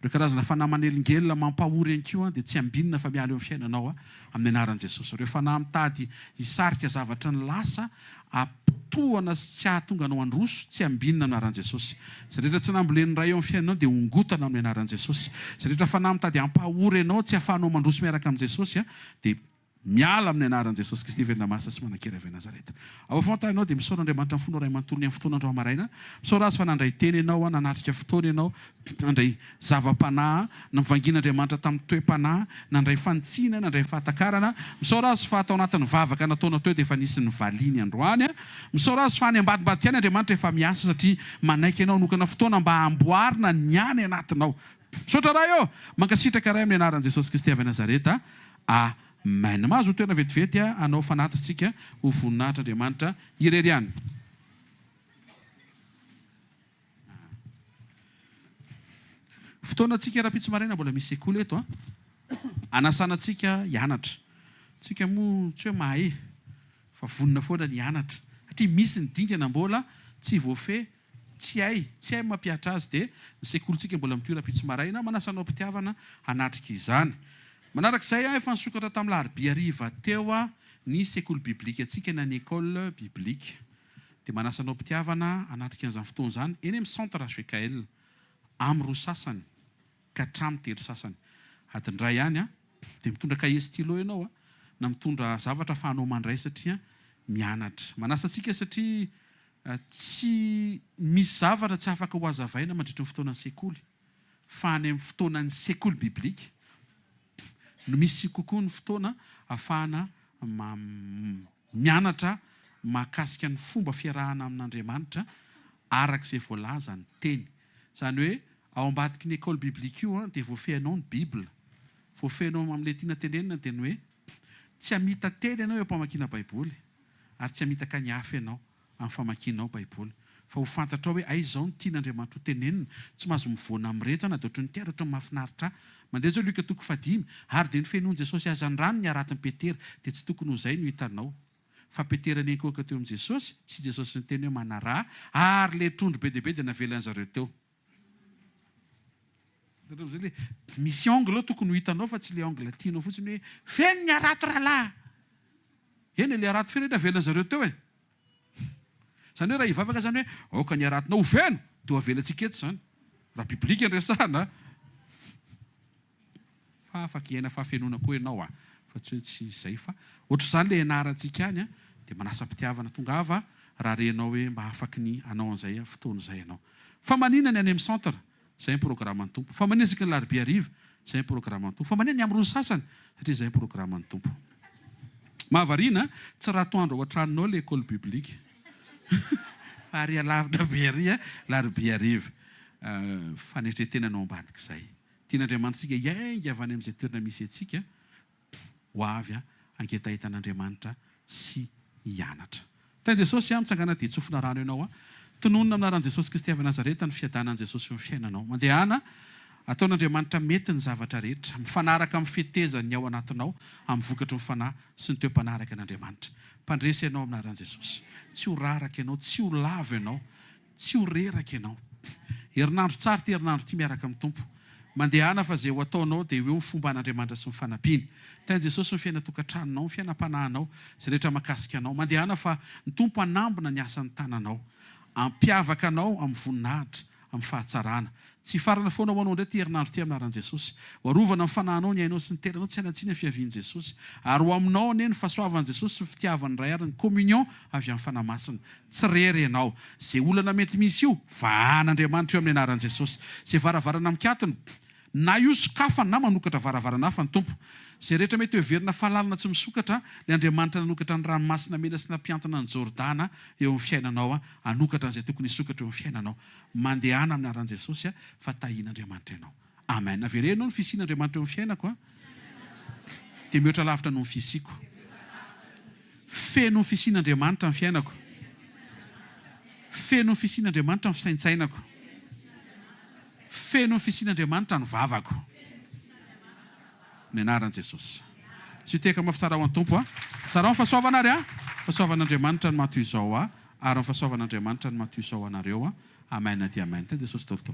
Ireo karazana fanahy manelingelina mampahory ihany koa dia tsy ambinina fa miala eo amin'ny fiainanao amin'ny anaran'i Jesosy. Ireo fanahy mitady hisarika zavatra ny lasa Ampitohana sy tsy hahatonga anao handroso, tsy ambinina amin'ny anaran'i Jesosy. Izay rehetra tsy nambolen'ny Ray eo amin'ny fiainanao dia hongotana amin'ny anaran'i Jesosy. Izay rehetra fanahy mitady hampahory anao tsy hahafahanao mandroso miaraka amin'i Jesosy dia miala amin'ny anaran'i Jesosy Kristy velona masina sy manan-kery avy any Nazareta. Ao afovoan-taninao dia misaora Andriamanitra ny fonao iray manontolo ny amin'ny fotoana androany maraina. Misaora Azy fa nandray teny ianao, nanatrika fotoana ianao, nandray zava-panahy, novangian'Andriamanitra tamin'ny toe-panahy, nandray fanitsiana, nandray fahatakarana. Misaora Azy fa tao anatin'ny vavaka nataonao teo dia efa nisy nivaliany androany. Misaora Azy fa any ambadimbadika any Andriamanitra efa miasa satria manaiky ianao hanokana fotoana mba hamboarina ny any anatinao. Misaotra Ray ô! Mankasitraka Ray amin'ny anaran'i Jesosy Kristy avy Nazareta. Amen. Mahazo toerana vetivety hanao fanatitsika ho voninahitr'Andriamanitra irery ihany. Fotoana antsika rahampitso maraina mbola misy sekoly eto an. Anasana antsika hianatra. Tsika moa tsy hoe mahay fa vonona foana ny hianatra. Satria misy ny dingana mbola tsy voafehy, tsy hay, tsy hay mampihatra azy dia ny sekolintsika mbola mitohy rahampitso maraina. Manasa anao am-pitiavana hanatrika izany. Manaraka izay, efa nisokatra tamin'ny larobia hariva teo ny sekoly biblikantsika na ny école biblique. Dia manasa anao am-pitiavana hanatrika an'izany fotoana izany eny amin'ny Centre HVKL, amin'ny roa sasany ka hatramin'ny telo sasany. Adiny iray ihany an! Dia mitondra kahie sy stylo ianao an, na mitondra zavatra ahafahanao mandray satria mianatra. Manasa antsika satria tsy misy zavatra tsy afaka ho hazavaina mandritry ny fotoanan'ny sekoly, fa any amin'ny fotoanan'ny sekoly biblika no misy kokoa ny fotoana ahafahana Mianatra mahakasika ny fomba fiarahana amin'Andriamanitra araka izay voalaza ny Teny. Izany hoe ao ambadiky ny école biblique io dia voafehinao ny Bible. Voafehinao amin'ilay tiana tenenina dia ny hoe tsy hamita teny ianao eo am-pamakiana Baiboly ary tsy hamitaka ny hafa ianao. amin'ny famakianao Baiboly. Fa ho fantatrao hoe aiza izao no tian'Andriamanitra ho tenenina. Tsy mahazo mivoana amin'ireto aho na dia ohatran'ny te ary ohatran'ny mahafinaritra ahy. Mandeha izao Lioka toko fahadimy, Ary dia nofenoin'i Jesosy hazandrano ny haratin'i Petera. Dia tsy tokony ho izay no hitanao. Fa Petera niankohoka teo amin'i Jesosy, sy Jesosy niteny hoe manaraha, ary ilay trondro be dia be dia navelan'izareo teo. Hitanareo amin'izay ilay misy angle ao tokony ho hitanao fa tsy ilay angle tianao fotsiny hoe feno ny harato rahalahy! Eny e, ilay harato feno anie navelan'izareo teo e! Izany hoe raha hivavaka izany hoe aoka ny haratonao ho feno dia ho avelantsika eto izany. Raha biblika no resahana. Fa afaka hiaina fahafenoana koa ianao a! Fa tsy hoe tsy izay fa ohatr'izany ilay ianarantsika any a! Dia manasa am-pitiavana tongava raha renao hoe mba afaky ny hanao an'izay fotoana izay ianao. Fa maninona ny any amin'ny centre? Izay ny programan'ny Tompo. Fa maninona isaky ny alarobia hariva? Izay ny programan'ny Tompo. Fa maninona ny amin'ny roa sasany? Satria izay ny programan'ny Tompo. Mahavariana, tsy raha atoandro ao an-tranonao ilay école biblique. Fa ary alavitra be ary alarobia hariva. Fanetren-tena no ao ambadik'izay. Tian'Andriamanitra isika hiainga avy any amin'izay toerana misy antsika ho avy hangetaheta an'Andriamanitra sy hianatra. Tahin'i Jesosy aho, mitsangàna dia tsofina rano ianao aho. Tononina amin'ny anaran'i Jesosy Kristy avy Nazareta ny fiadanan'i Jesosy eo amin'ny fiainanao. Mandehana. Ataon'Andriamanitra mety ny zavatra rehetra, mifanaraka amin'ny fetezan'ny ao anatinao, amin'ny vokatry ny Fanahy sy ny toe-panahy araka an'Andriamanitra. Mpandresy ianao amin'ny anaran'i Jesosy. Tsy ho raraka ianao, tsy ho lavo ianao, tsy ho reraka ianao. Herinandro tsara ity herinandro ity miaraka amin'ny Tompo. Mandehana fa izay ho ataonao dia ho eo ny fomban'Andriamanitra sy ny fanampiany. Tahin'i Jesosy ny fiainan-tokantranonao, ny fiainam-panahinao, izay rehetra mahakasika anao. Mandehana fa ny Tompo hanambina ny asan'ny tananao. Hampiavaka anao amin'ny voninahitra, amin'ny fahatsarana. Tsy hifarana foana ho anao indray ity herinandro ity amin'ny anaran'i Jesosy. Ho arovana ny fanahinao, ny ainao sy ny tenanao tsy hanan-tsiny amin'ny fiavian'i Jesosy. Ary ho aminao anie ny fahasoavan'i Jesosy sy ny fitiavan'ny Ray ary ny communion avy amin'ny Fanahy Masina. Tsy rery ianao. Izay olana mety misy io, vahan'Andriamanitra io amin'ny anaran'i Jesosy. Izay varavarana mikatona, na io sokafana na manokatra varavarana hafa ny Tompo. Izay rehetra mety ho heverina fa lalana tsy misokatra, ilay Andriamanitra nanokatra ny ranomasina mena sy nampihantona an'i Jordana eo amin'ny fiainanao, hanokatra an'izay tokony hisokatra eo amin'ny fiainanao. Mandehana amin'ny anaran'i Jesosy a, fa tahian'Andriamanitra ianao. Amen. Avereno ny fisian'Andriamanitra eo amin'ny fiainako a, dia mihoatra lavitra noho ny fisiako. Feno ny fisian'Andriamanitra ny fiainako. Feno ny fisian'Andriamanitra ny fisaintsainako. Feno ny fisian'Andriamanitra ny vavako. Ny anaran'i Jesosy. Tsy hitehaka mafy tsara ho an'ny Tompo a. Zarao ny fahasoavana ary a. Fahasoavan'Andriamanitra ny maha toy izao ahy ary ny fahasoavan'Andriamanitra ny maha toy izao anareo a. Amen dia Amen. Teny Jesosy daholo tompoko.